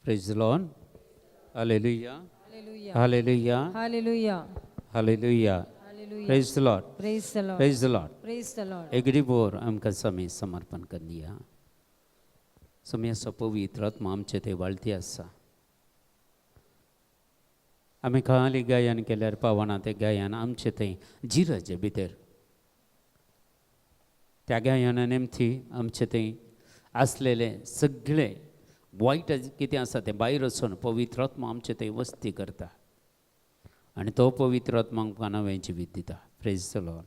Praise the Lord. Hallelujah. Hallelujah. Hallelujah. Hallelujah. Hallelujah. Hallelujah. Praise the Lord. Praise the Lord. Praise the Lord. Praise the Lord. एगडी बोर आमकां स्वामी समर्पण करया. स्वामी पवित्र आत्मा आमचे ते वाळती आसा. आमी खाली गायन केल्यार पावना ते गायन आमचे थंय जिरजे भितर त्या गायना नेमती आमचे थंय आसलेले सगळे वायट कितें आसा तें भायर वचून पवित्र आत्मा आमचे थंय वस्ती करता आनी तो पवित्र आत्मा आमकां नवें जिवीत दिता. Praise the Lord.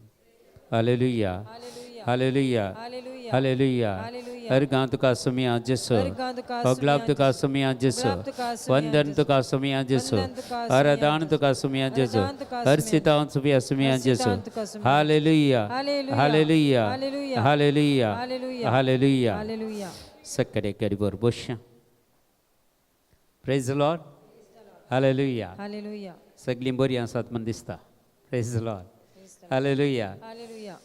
Hallelujah. Hallelujah. Hallelujah. Hallelujah. Hallelujah. Hallelujah. हर गांव तुका सुमिया जेसो, हर गांव तुका अगलाब तुका सुमिया जेसो, अगलाब तुका सुमिया वंदन तुका सुमिया जेसो, वंदन तुका हर सुमिया दान तुका सुमिया जेसो, दान तुका हर सुमिया सीतान सुमिया सुमिया हर जेसो. सीतान तुका सुमिया. Hallelujah. Hallelujah. Hallelujah. Hallelujah. Hallelujah. Hallelujah. Hallelujah. Hallelujah. सकडे करीबर बसया. Praise the Lord. Hallelujah. Hallelujah. सगळीं बरीं आसात म्हण दिसता. Praise the Lord. Hallelujah. Hallelujah.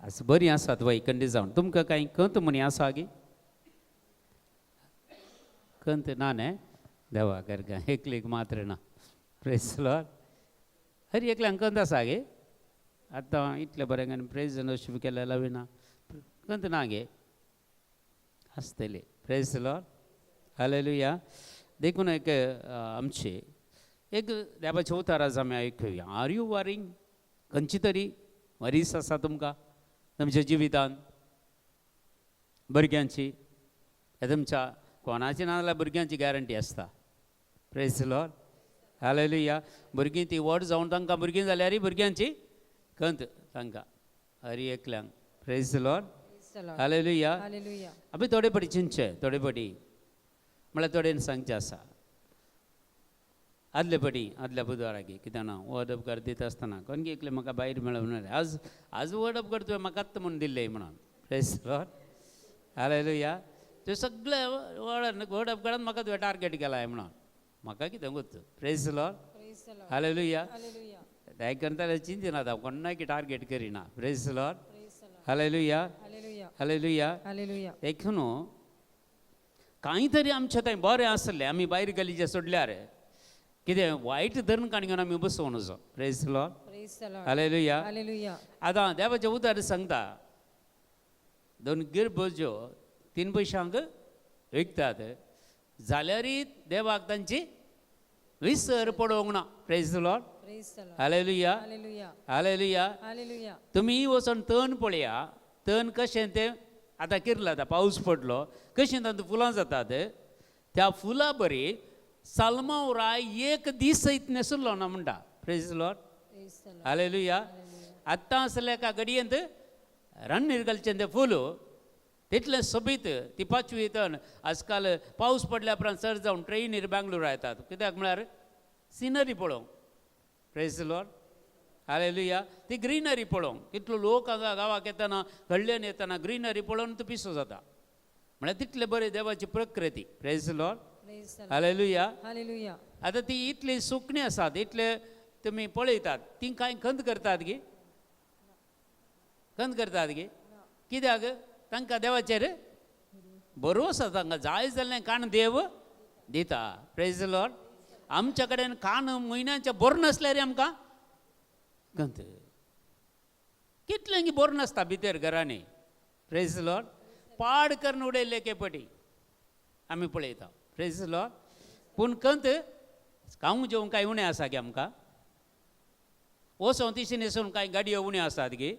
आस बरीं आसात वय कंडी जावन तुमकां कांय कंत म्हणी आसा गी? कंत ना न्ही देवा करका एकलीक मात्र ना. प्रेज लॉर्ड. हर एकल्यांक कंत आसा गे? आतां इतलें बरें आनी प्रेज वर्शीप केल्यार लाविना कंत ना गे आसतली. Praise Lord. Hallelujah. देखून एक आमचे एक देवाचे उतार आमी आयकुया. Are you worrying? खंयची तरी वरीस आसा तुमकां तुमच्या जिवितान? भुरग्यांची हे तुमच्या कोणाची ना जाल्यार भुरग्यांची गॅरंटी आसता. Praise Lord. Hallelujah. भुरगीं ती व्हड जावन तांकां भुरगीं जाल्यारय भुरग्यांची कंत तांकां हर एकल्यांक. Praise Lord. Praise the Lord. Hallelujah. Hallelujah. आमी थोडे पटी चिंतचे थोडे पटी म्हळ्यार थोड्यान सांगचें आसा. आदले पटी आदल्या बुधवाराक कित्याक ना वर्ड ऑफ दिता आसतना कोण एकलें म्हाका भायर मेळूं आज आज वर्ड ऑफ तुवें म्हाका आत्तां म्हूण दिल्लें म्हणून. Praise Lord. Hallelujah. तुवें सगळें वर्ड ऑफ गॉडान म्हाका तुवें टार्गेट केलां म्हणून म्हाका कितें गोत. Praise Lord. Praise the Lord. Hallelujah. Hallelujah. तें करता चिंतिना हांव कोणाक टार्गेट करिना. Praise Lord. Praise the Lord. Hallelujah. Hallelujah. Hallelujah. Hallelujah. देखून कांय तरी आमचें थंय बरें आसलें आमी भायर गलीचे सोडल्यार कितें वायट धरून काणी घेवन आमी बसोवन वचो. Praise Lord. Praise the Lord. Hallelujah. Hallelujah. आतां देवाचें उतर सांगता दोन गिरबज्यो 3 पयशांक विकतात जाल्यारय देवाक तांची विसर पडोवंक ना. Praise Lord. Praise the Lord. Hallelujah. Hallelujah. Hallelujah. Hallelujah. तुमी वचोन तण पळया तण कशें तें आतां किरलां आतां पावस पडलो कशें तातूंत फुलां जातात त्या फुलां बरी साल्मांव राय एक दीस सयत नेसुल्लो ना म्हणटा. Praise Lord. Praise the Lord. Hallelujah. आत्तां आसलें एका घडयेंत रान्नीर घालचें तें फूल तितलें सोबीत ती पाचवी तण. आजकाल पावस पडल्या उपरांत चड जावन ट्रेनीर बेंगलोर येतात कित्याक म्हळ्यार सिनरी पळोवंक. Praise Lord. Hallelujah. ती ग्रिनरी पळोवंक कितलो लोक हांगा गांवाक येतना हळ्ळ्यान येतना ग्रिनरी पळोवन तो पिसो जाता म्हळ्यार तितले बरे देवाची प्रकृती. Praise Lord. Praise the Lord. Hallelujah. Hallelujah. आतां ती इतली सुकणीं आसात इतले तुमी पळयतात ती कांय खंत करतात गी? खंत करतात गी? कित्याक तांकां देवाचेर भरोस आसा तांकां जाय जाल्लें काण देव दिता. Praise Lord. आमच्या कडेन कान म्हयन्याचें बरें नासल्यार आमकां खंत कितलें बरें नासता भितर घरांनी. Praise Lord. पाड करून उडयल्ले केपटी आमी पळयता. प्रेज लॉर्ड. पूण खंत खावंक जेवंक कांय उणें आसा गे आमकां? वचोन तिशी न्हेसून कांय गाडयो उण्यो आसात गे?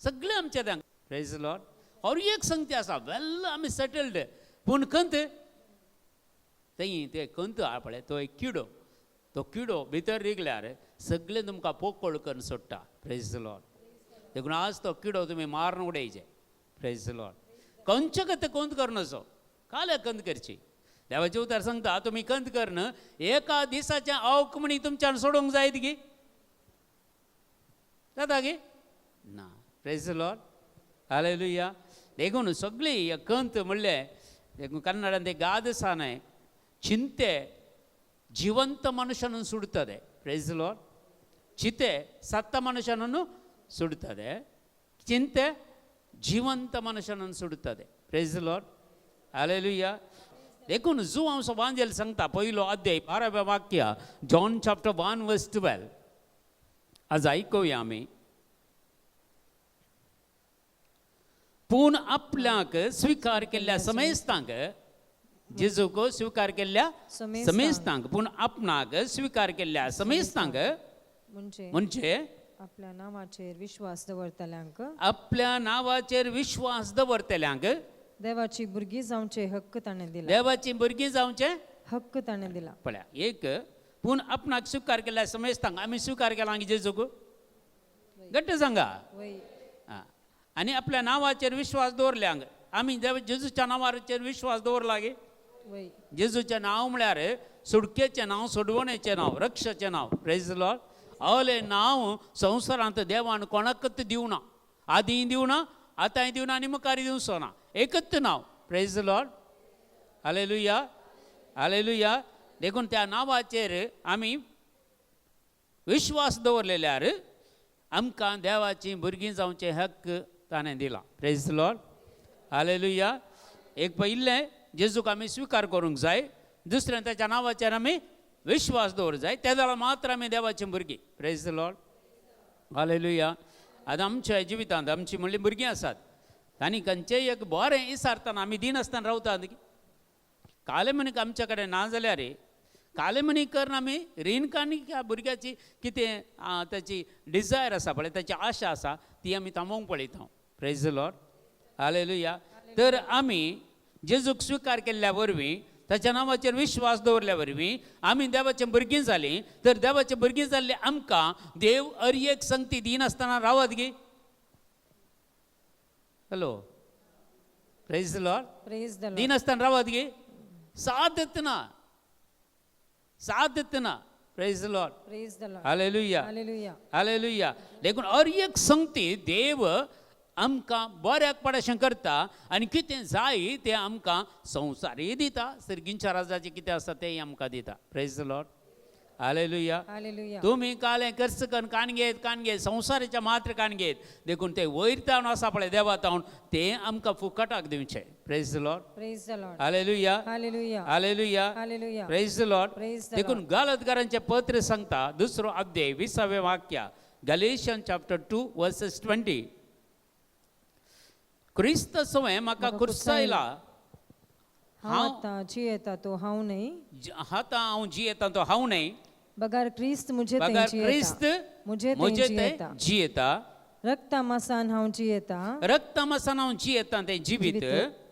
सगळें आमच्या त्या. Praise Lord. हर एक संगती आसा वेल आमी सेटल्ड पूण खंत थंय ते खंत आहा पळय तो एक किडो तो किडो भितर रिगल्यार सगळें तुमकां पोकळ करून सोडटा. Praise Lord. देखून आज तो किडो तुमी मारून उडयचे. Praise Lord. खंयचे कत कंत करून असो काल कंत करची देवाचें उतर सांगता तुमी कंत करन एका दिसाचें अवक म्हणी तुमच्यान सोडूंक जायत गी? जाता गी? ना. Praise Lord. Hallelujah. देखून सगळी कंत म्हणलें देखून कन्नडान ते गाद आसा न्हय चिंते जिवंत मनुष्यान सुडतले. Praise Lord. चिते सत्त मनुष्यान सुडतले चिंते जिवंत मनुष्यान सुडतले. Praise Lord. Hallelujah. देखून जुवांव सवांजेल सांगता पयलो अध्याय 12व्या वाक्य, John chapter 1 verse 12. आज आयकुया आमी. पूण आपल्याक स्विकार केल्ल्या समेस्तांक, जेजूक स्विकार केल्ल्या समेस्तांक, पूण आपणाक स्विकार केल्ल्या समेस्तांक म्हणजे आपल्या नांवाचेर विश्वास दवरतल्यांक, आपल्या नांवाचेर विश्वास दवरतल्यांक देवाची भुरगीं जावचे हक्क ताणें दिला. देवाची भुरगीं जावचे हक्क ताणें दिला. पळया एक, पूण आपणाक स्विकार केल्ल्या समेस्तांक, आमी स्विकार केला जेजूक, घट्ट सांगा. आनी आपल्या नांवाचेर विश्वास दवरल्यांक, आमी जेजूच्या नांवाचेर विश्वास दवरला गे. जेजूचें नांव म्हळ्यार सुटकेचें नांव, सोडवणेचें नांव, रक्षाचें नांव. Praise the Lord. अलें नांव संवसारांत देवान कोणाकच दिवना, आदीं दिवना, आतांय दिवना आनी मुखार दिवचो ना, एकच नांव. Praise the Lord. Hallelujah, hallelujah. देखून त्या नांवाचेर आमी विश्वास दवरलेल्यार आमकां देवाचीं भुरगीं जावचें हक्क ताणें दिला. Praise the Lord. Hallelujah. एक पयलें जेजूक आमी स्विकार करूंक जाय, दुसरें ताच्या नांवाचेर आमी विश्वास दवरूंक जाय, त्या जाल्यार मात्र आमी देवाचीं भुरगीं. Praise the Lord. Hallelujah. आतां आमच्या जिवितांत आमची म्हणली भुरगीं आसात, तांणी खंयचेय एक बरें इसारतना आमी दिनासतना रावतात. कालेमनीक आमच्या कडेन ना जाल्यार कालेमनी करून आमी रीण काणी ह्या भुरग्याची कितें ताची डिजायर आसा पळय, ताची आशा आसा, ती आमी थांबोवंक पळयता. Praise the Lord. Hallelujah. तर आमी जेजूक स्विकार केल्ल्या वरवीं, ताच्या नांवाचेर विश्वास दवरल्या वरवीं आमी देवाचे भुरगीं जालीं. तर देवाचे भुरगीं जाल्ले आमकां देव अर एक संगती दिनासतना रावत गी. Hello, praise the Lord. Praise the Lord. दिनासतना रावत गी, साथ दितना, साथ दितना. Praise the Lord. Praise the Lord. Hallelujah, hallelujah. Hallelujah. देखून अर एक संगती देव आमकां बऱ्याक पडशें करता आनी कितें जाय तें आमकां संवसारय दिता, सर्गींच्या राजाचें कितें आसा तेंय आमकां दिता. Praise the Lord. Hallelujah. Hallelujah. तुमी कालें खर्च करून कान घेत, कान घेत, संवसाराच्या मात्र कान घेत, देखून ते वयर तावन आसा पळय देवा तावन, तें आमकां फुकटाक दिवचें. Praise the Lord. Praise the Lord. Hallelujah, hallelujah. Hallelujah. Hallelujah. Praise the Lord. Praise the देखून गालतकारांचें पत्र सांगता दुसरो अध्याय 20वें वाक्य, Galatian chapter 2 verses 20. क्रिस्त सवें म्हाका कुर्सायला, हांव आतां जियेता तो हांव न्हय, आतां हांव जियेता तो हांव न्हय, बगार क्रिस्त म्हजे थंय बगार जियेता, क्रिस्त म्हजे थंय म्हजे थंय जियेता, जियेता, रक्ता मासान हांव जियेता, रक्ता मासान हांव जियेता तें जिवीत,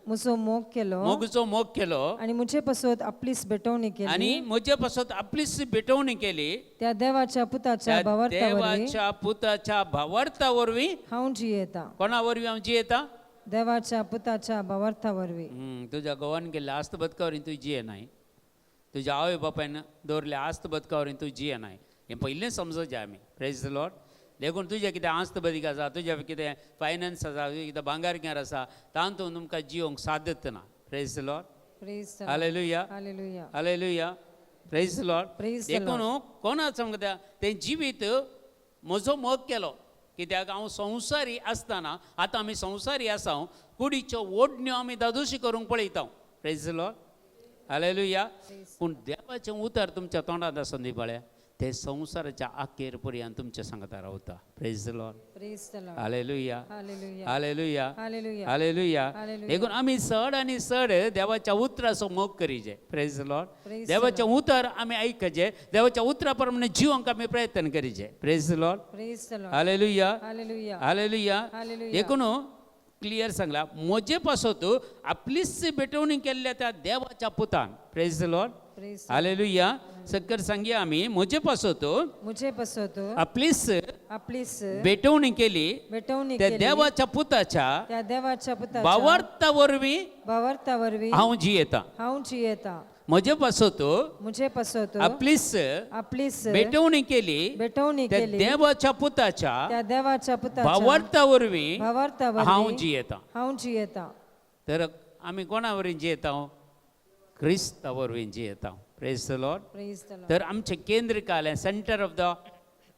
म्हजो मोग केलो, मोगचो मोग केलो, आनी म्हजे पसत आपलीच भेटवणी केली, आनी म्हजे पासत आपलीच भेटवणी केली, त्या देवाच्या पुताच्या त्या भावार्था वरवीं देवाच्या पुताच्या भावार्था वरवीं हांव जियेता. कोणा वरवीं हांव जियेता? देवाच्या पुताच्या भावार्था वरवीं. तुज्या घोवान केल्ल्या आस्त बदका वरवीं तूं जियेनाय, तुज्या आवय बापायन दवरल्या आस्त बदका वरवीं तूं जियेनाय, हें पयलें समजोचें आमी. Praise the Lord. देखून तुजें कितें आस्त बदीक आसा, तुजें कितें फायनान्स आसा, तुजें कितें भांगार गिंगार आसा, तातूंत तुमकां जियोंक सादत ना. Praise the Lord. Praise the Lord. Hallelujah, hallelujah. Hallelujah. Praise the Lord. Praise the Lord. देखून कोणा सांगता तें जिवीत म्हजो मोग केलो, कित्याक हांव संवसारी आसतना, आतां आमी संवसारी आसा, कुडीच्यो ओडण्यो आमी दादोशी करूंक पळयता. Praise the Lord. Hallelujah. पूण देवाचें उतर तुमच्या तोंडांत आसून दी पळय, ते संवसाराच्या आखेर पर्यंत तुमच्या सांगता रावता. Praise the Lord. Praise the Lord. Hallelujah, hallelujah. Hallelujah, hallelujah. Hallelujah. Hallelujah. देखून आमी चड आनी चड देवाच्या उतराचो मोग करीजे. Praise the Lord. Praise the देवाचें उतर आमी आयकचें, देवाच्या उतरा प्रमाणे जिवंक आमी प्रयत्न करीजे. Praise the Lord. Praise the Lord. Hallelujah, hallelujah. Hallelujah. Hallelujah. देखून क्लियर सांगला, म्हजे पासत आपलीच भेटवणी केल्ल्या त्या देवाच्या पुतान. Praise the Lord. Praise. Hallelujah. सक्कर सांगया आमी, म्हजे पासत म्हजे पासत आपलीच आपलीच भेटवणी केली भेटवणी त्या केली, देवाच्या पुताच्या त्या देवाच्या पुताच्या भावार्था वरवीं भावार्था वरवीं हांव जियेता. हांव जियेता. म्हजे पासत म्हजे पासत आपलीच आपलीच भेटवणी केली भेटवणी त्या केली, देवाच्या पुताच्या त्या देवाच्या पुताच्या भावार्था वरवीं भावार्था हांव वरवीं जियेता. हांव जियेता. तर आमी कोणा वरवीं जियेता? क्रिस्ता वरवीं जियेता. Praise the Lord. Praise the Lord. तर आमचें केंद्र कालें, centre of the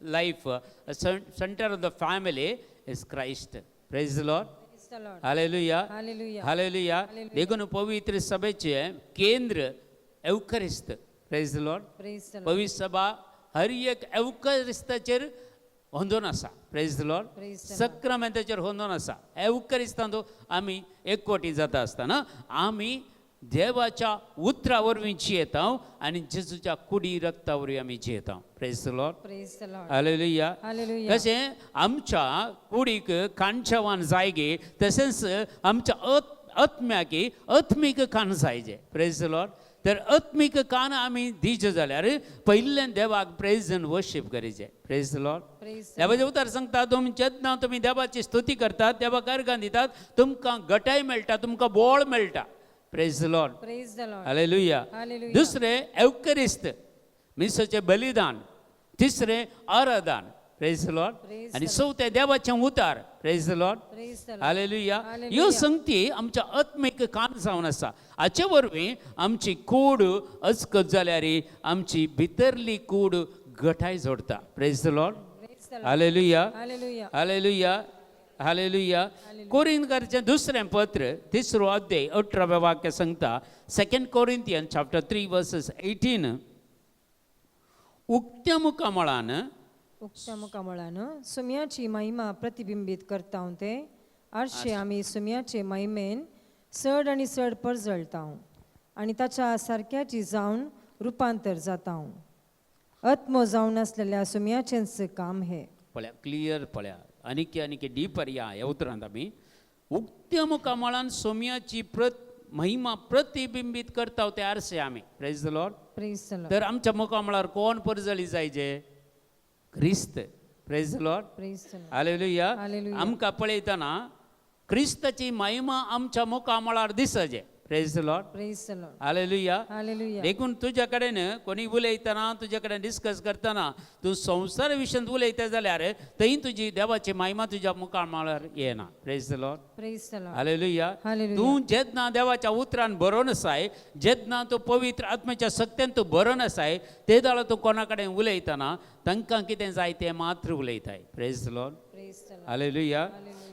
life, centre of the family is Christ. Praise the Lord. The Lord. Hallelujah. Hallelujah. Hallelujah. देखून पवित्र सभेचें केंद्र एवकरिस्त. Praise the Lord. Praise the Lord. पवित्र सभा हर एक एवकरिस्ताचेर होंदोन आसा. Praise the Lord. Praise the सक्रामेंताचेर होंदोन आसा. एवकरिस्तांत आमी एकवटी जाता आसतना आमी देवाच्या उतरा वरवीं जियेता आनी जेजूच्या कुडी रक्ता वरवीं आमी जियेता. Praise the Lord. Praise the Lord. Hallelujah. Hallelujah. कशें आमच्या कुडीक कांचवान जायगे तशेंच आमच्या आत्म्याक आत्मीक कान जायजे. Praise the Lord. तर आत्मीक कान आमी दिजे जाल्यार पयल्यान देवाक प्रेज आनी worship करीचे. Praise the Lord. Praise देवाचें उतर सांगता तुमी जेन्ना तुमी देवाची स्तुती करतात, देवाक अर्गां दितात, तुमकां गटाय मेळटा, तुमकां बोळ मेळटा. Praise the Lord. Praise the Lord. Hallelujah. Hallelujah. दुसरें एवकरिस्त मिसाचें बलिदान, तिसरें आराधन. Praise the Lord. Praise आनी चवथें देवाचें उतार. Praise the Lord. Praise the Lord. Hallelujah. Hallelujah. ह्यो संगती आमच्या आत्मीक कान जावन आसा. हाचे वरवीं आमची कूड अचकत जाल्यार आमची भितरली कूड गटाय जोडटा. Praise the Lord. Praise the Lord. Hallelujah. Hallelujah. Hallelujah. Hallelujah. कोरिंथकारचें दुसरें पत्र तिसरो अध्याय 18व्या वाक्य सांगता. Second Corinthian chapter 3 verses 18. उक्त्या मुखामळान उक्त्या मुखामळान सुम्याची महिमा प्रतिबिंबीत करता ते आरशे आमी सुम्याचे महिमेन चड आनी चड परजळता आनी ताच्या सारक्याची जावन रुपांतर जाता. आत्मो जावन आसलेल्या सुम्याचेंच काम हें. पळया क्लियर पळया आनीक आनीक डीपर या ह्या उतरांत आमी उक्त्या मुखामळान सोम्याची महिमा प्रतिबिंबीत करता ते आरशे आमी. Praise the Lord. Praise the Lord. तर आमच्या मुखामळार कोण परजळी जायचे? क्रिस्त. Praise the Lord. Praise the Lord. Hallelujah. Hallelujah. आमकां पळयतना क्रिस्ताची महिमा आमच्या मुखामळार दिसचे. Praise the Lord. Praise the Lord. Hallelujah. Hallelujah. देखून तुज्या कडेन कोणी उलयतना, तुज्या कडेन डिस्कस करतना तूं संवसार विशयांत उलयता जाल्यार थंय तुजी देवाची महिमा तुज्या मुखामळार येना. Praise the Lord. Praise the Lord. Hallelujah. Hallelujah. तूं जेन्ना देवाच्या उतरान बरोवन आसाय, जेन्ना तूं पवित्र आत्म्याच्या सक्त्यान तूं बरोवन आसाय, ते दाळ तूं कोणा कडेन उलयतना तांकां कितें जाय तें मात्र उलयताय. Praise the Lord. Praise the Lord. Hallelujah.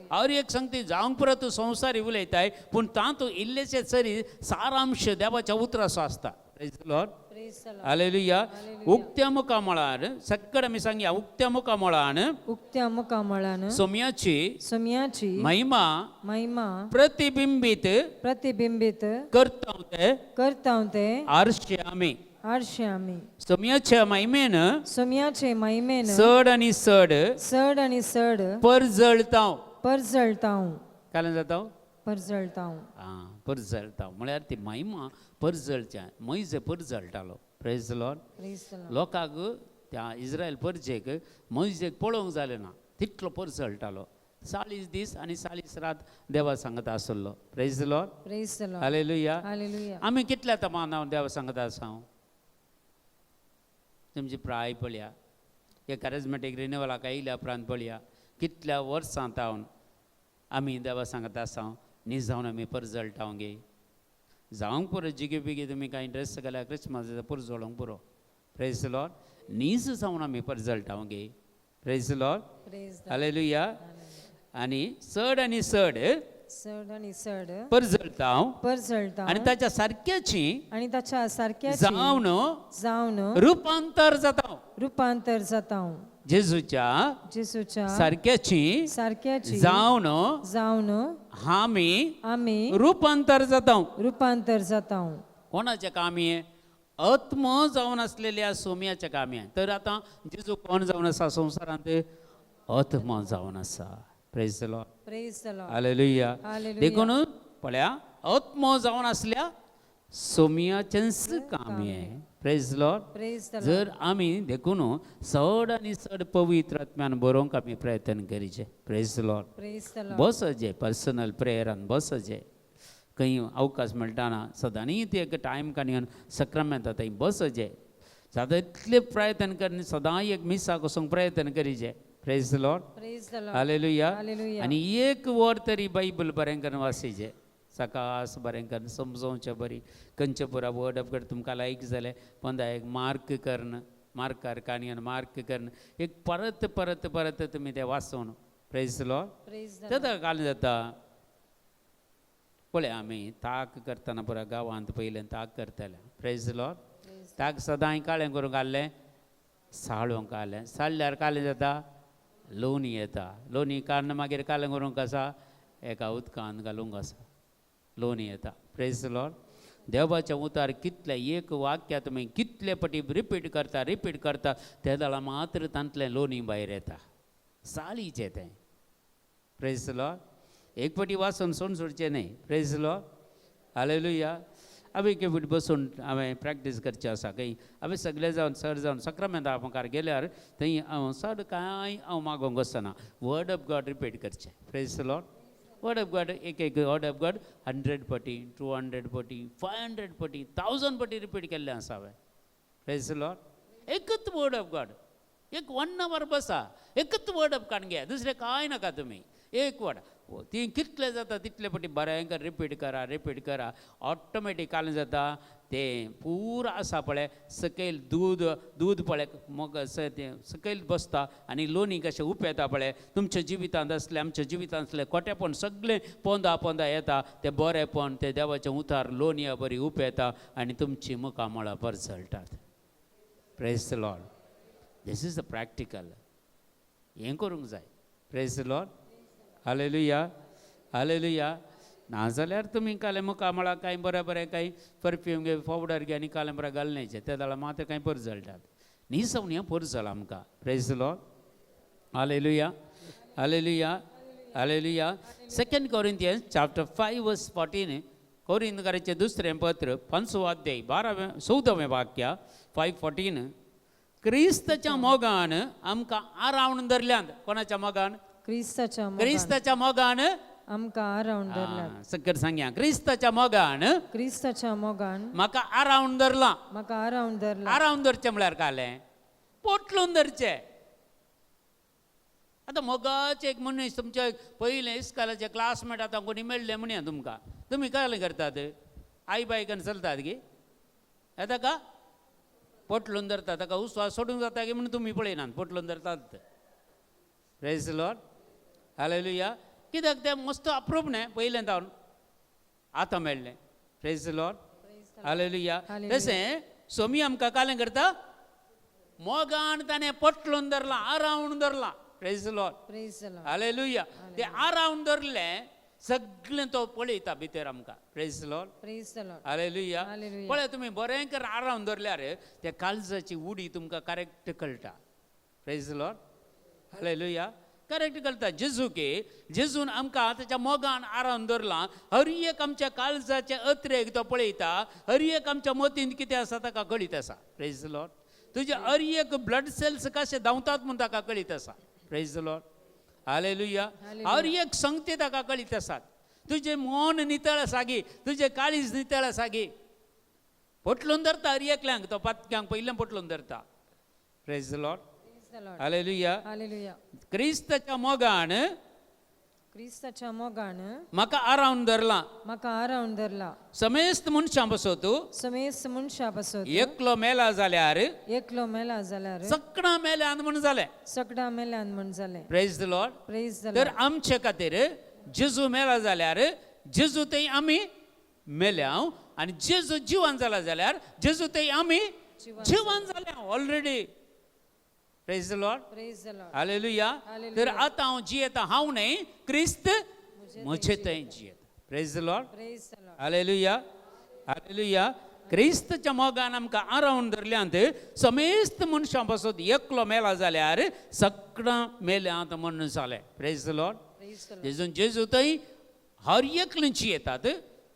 और एक सांगती जावंक पुरो तूं संवसारी उलयताय पूण तातूंत इल्लेशे सरी सारांश देवाच्या उतराचो आसता. Praise the Lord. Praise the Lord. Hallelujah. उक्त्या मुखामळार सगळें आमी सांगया. उक्त्या मुखामळान उक्त्या मुखामळान सोम्याची सुम्याची महिमा महिमा प्रतिबिंबीत प्रतिबिंबीत करता ते करता ते आरशे आमी. आरशे आमी. सोम्याच्या महिमेन सुम्याचे महिमेन चड आनी चड चड आनी चड परजळता. परजळता. काल्यान जाता? परजळता. आं, परजळता म्हळ्यार ती महिमा परजळच्या maize परजळटालो. Praise the Lord. Praise the Lord. लोकांक त्या इस्रायल परजेक मैजेक पळोवंक जालें ना, तितलो परजळटालो. 40 दीस आनी 40 रात देवा सांगता आसलो. Praise the Lord. Praise the Lord. Hallelujah. Hallelujah. आमी कितल्या तेंपान हांव देवा सांगता आसा? हांव तुमची प्राय पळया, हे कॅरिजमेटीक रिनिवलाक आयल्या उपरांत पळया कितल्या वर्सां तावन आमी देवा सांगता आसा. न्ही जावन आमी परजळटा गे. जावंक पुरो जिगे बिगे तुमी कांय ड्रेस घाल्यार क्रिस्मस परजळोंक पुरो. Praise the Lord. नीज जावन आमी परजळटा गे. Praise the Lord. Praise the hallelujah. आनी चड आनी चड चड आनी चड परजळटा परजळता आनी ताच्या सारक्याची आनी ताच्या सारक्याची जावन जावन रुपांतर जाता. रुपांतर जाता. जेजूच्या जेजूच्या सारक्याची सारक्याची जावन जावन आमी आमी रुपांतर जाता. रुपांतर जाता. कोणाच्या कामी? आत्म जावन आसलेल्या सोम्याच्या कामी. तर आतां जेजू कोण जावन आसा संवसारांत? आत्मा जावन आसा. Praise the Lord. Praise the Lord. Hallelujah. Hallelujah. देखून पळया आत्मो जावन आसल्या सोम्याचेंच कामी. Praise the Lord. Praise the Lord. जर आमी देखून चड आनी चड पवित्र आत्म्यान बरोवंक आमी प्रयत्न करीचे. Praise the Lord. Praise the Lord. बसचे पर्सनल प्रेयरान बसचे. खंय अवकाश मेळटाना सदांनी ते एक टायम काडून सक्रामेंत थंय बसचे. जाता इतले प्रयत्न करून सदां एक मिसाक वचूंक प्रयत्न करीचे. Praise the Lord. Praise the Lord. Hallelujah. Hallelujah. आनी एक वर तरी बायबल बरें करून वासीचे. सकास बरें करून समजोवचें बरी खंयचे पुरा वर्ड ऑफ गॉड तुमकां लायक जालें पंदा एक मार्क करून मार्कार काणयन मार्क करून एक परत परत परत तुमी तें वाचून. Praise the Lord. Praise the तेन्ना काल जाता. पळय आमी ताक करतना पुरा गांवांत पयलें ताक करतले. प्रेज लॉर्ड. ताक सदांय काळें करूंक घाल्लें, साळूंक घालें. साळल्यार कालें जाता, लोणी येता. लोणी काडून मागीर कालें करूंक आसा, एका उदकांत घालूंक आसा, लोणी येता. प्रेज लॉर्ड. देवाच्या उतार कितले एक वाक्य तुमी कितले पटी रिपीट करता रिपीट करता, ते जाल्यार मात्र तांतलें लोणी भायर येता, साळीचें तें. प्रेज लॉर्ड. एक पटी वाचून सोडून सोडचें न्हय. Praise Lord. हालेलुया. हांवें एक फावटी बसून हांवें प्रॅक्टीस करची आसा खंय हांवें सगळे जावन सर जावन सक्रामेंता मुखार गेल्यार थंय हांव चड कांय हांव मागोवंक वचना, वर्ड ऑफ गॉड रिपीट करचें. Praise Lord. Word of God एक एक वर्ड ऑफ गॉड 100 पटी, 200 पटी, 500 पटी, 1000 पटी रिपीट केल्लें आसा हांवें. प्रेज लॉर्ड. एकच वर्ड ऑफ गॉड, एक 1 our बसा, एकच वर्ड ऑफ गॉड घे, दुसरें कांय नाका तुमी. एक वर्ड ती कितले जाता तितले पटी बरें रिपीट करा रिपीट करा, ऑटोमॅटीक कालें जाता तें पुरा आसा पळय सकयल दूद दूद पळय मोग तें सकयल बसता आनी लोणी कशें उपेता पळय. तुमच्या जिवितांत आसलें आमच्या जिवितांत आसलें कोटेपण सगळें पोंदा पोंदा येता, तें बरेंपण तें देवाचें उतार लोणया बरी उपेता आनी तुमची मुखामळां परजळटात. Praise the Lord. This is the practical, हें करूंक जाय. Praise the Lord. Hallelujah. Hallelujah. नाजाल्यार तुमी कालें मुखामळां कांय बरें बरें कांय परफ्यूम घे, पावडर घे आनी कालें बरें घालण्याचें, ते जाल्यार मात कांय परजळटात. न्हिसवण हें परजळ आमकां. Praise the Lord. Hallelujah. Hallelujah. Hallelujah. 2 Corinthians chapter 5 verse 14, कोरिंथकाराचें दुसरें पत्र 5वो अध्याय 12वें 14वें वाक्य 5:14. क्रिस्ताच्या मोगान आमकां आरावन धरल्यात. कोणाच्या मोगान? क्रिस्ताच्या मोगान. क्रिस्ताच्या मोगान आमकां आरावन धरल्यात. सकयल सांगया, क्रिस्ताच्या मोगान क्रिस्ताच्या मोगान म्हाका आरावन धरलां. म्हाका आरावन धरलां. आरावन धरचें म्हळ्यार कालें पोटलून धरचें. आतां मोगाचें एक मनीस तुमच्या पयलें इस्कालाचे क्लासमेट आतां कोणी मेळ्ळें म्हणया तुमकां, तुमी कालें करतात? आई बायकन चलतात गी येता का पोटलून धरता, ताका उस्वास सोडूंक जाता की म्हणून तुमी पळयनात, पोटलून धरतात. Praise Lord. हालेलुया. कित्याक तें मस्त अप्रूप न्हय पयलें जावन आतां मेळ्ळें. Praise Lord. Hallelujah. तशें सोमी आमकां कालें करता, मोगान ताणें पोटलून धरलां, आरावन धरलां. Praise Lord. Praise Lord. Hallelujah. तें आरावन धरलें सगळें तो पळयता भितर आमकां. Praise Lord. Praise Lord. Hallelujah. Hallelujah. पळय तुमी बरें कर आरावन धरल्यार त्या काळजाची उडी तुमकां करेक्ट कळटा. Praise Lord. हालेलुया. करेक्ट कळटा. जेजू की जेजून आमकां ताच्या मोगान आरावन धरलां. हर एक आमच्या काळजाचे अत्रेक तो पळयता, हर एक आमच्या मतींत कितें आसा ताका कळीत आसा. Praise Lord. तुजे हर एक ब्लड सेल्स कशे धांवतात म्हूण ताका कळीत आसा. Praise Lord. हालेलुया. हर एक संगती ताका कळीत आसात. तुजें मन नितळ आसा गी, तुजें काळीज नितळ आसा गी, पोटलून धरता हर एकल्यांक तो पातक्यांक पयलें पोटलून धरता. Praise Lord. हालेलुया. हालेलुया. क्रिस्ताच्या मोगान क्रिस्ताच्या मोगान म्हाका आरावन धरलां. म्हाका आरावन धरला. समेस्त मनशां बसत, समेस्त मनशां बसत, एकलो मेला जाल्यार, एकलो मेला जाल्यार, सकडां मेल्यान म्हूण जालें. सकडां मेल्यान म्हूण जालें. Praise the Lord. Praise the तर आमचे खातीर जेजू मेला जाल्यार जेजू थंय आमी मेल्या, आनी जेजू जिवन जाला जाल्यार जेजू थंय आमी जिवन जाल्या already. Praise the Lord. Praise the Lord. Hallelujah. तर आतां हांव जियेता हांव न्हय, क्रिस्त म्हजे थंय जियेता. Praise the Lord. Praise the Lord. Hallelujah. Hallelujah. क्रिस्तच्या मोगान आमकां आरावन धरल्यांत समेस्त मनशां पासत एकलो मेला जाल्यार सगळां मेल्यांत म्हूण जालें. Praise the Lord. Praise the Lord. जेजून जेजू थंय हर एकलीं जियेतात,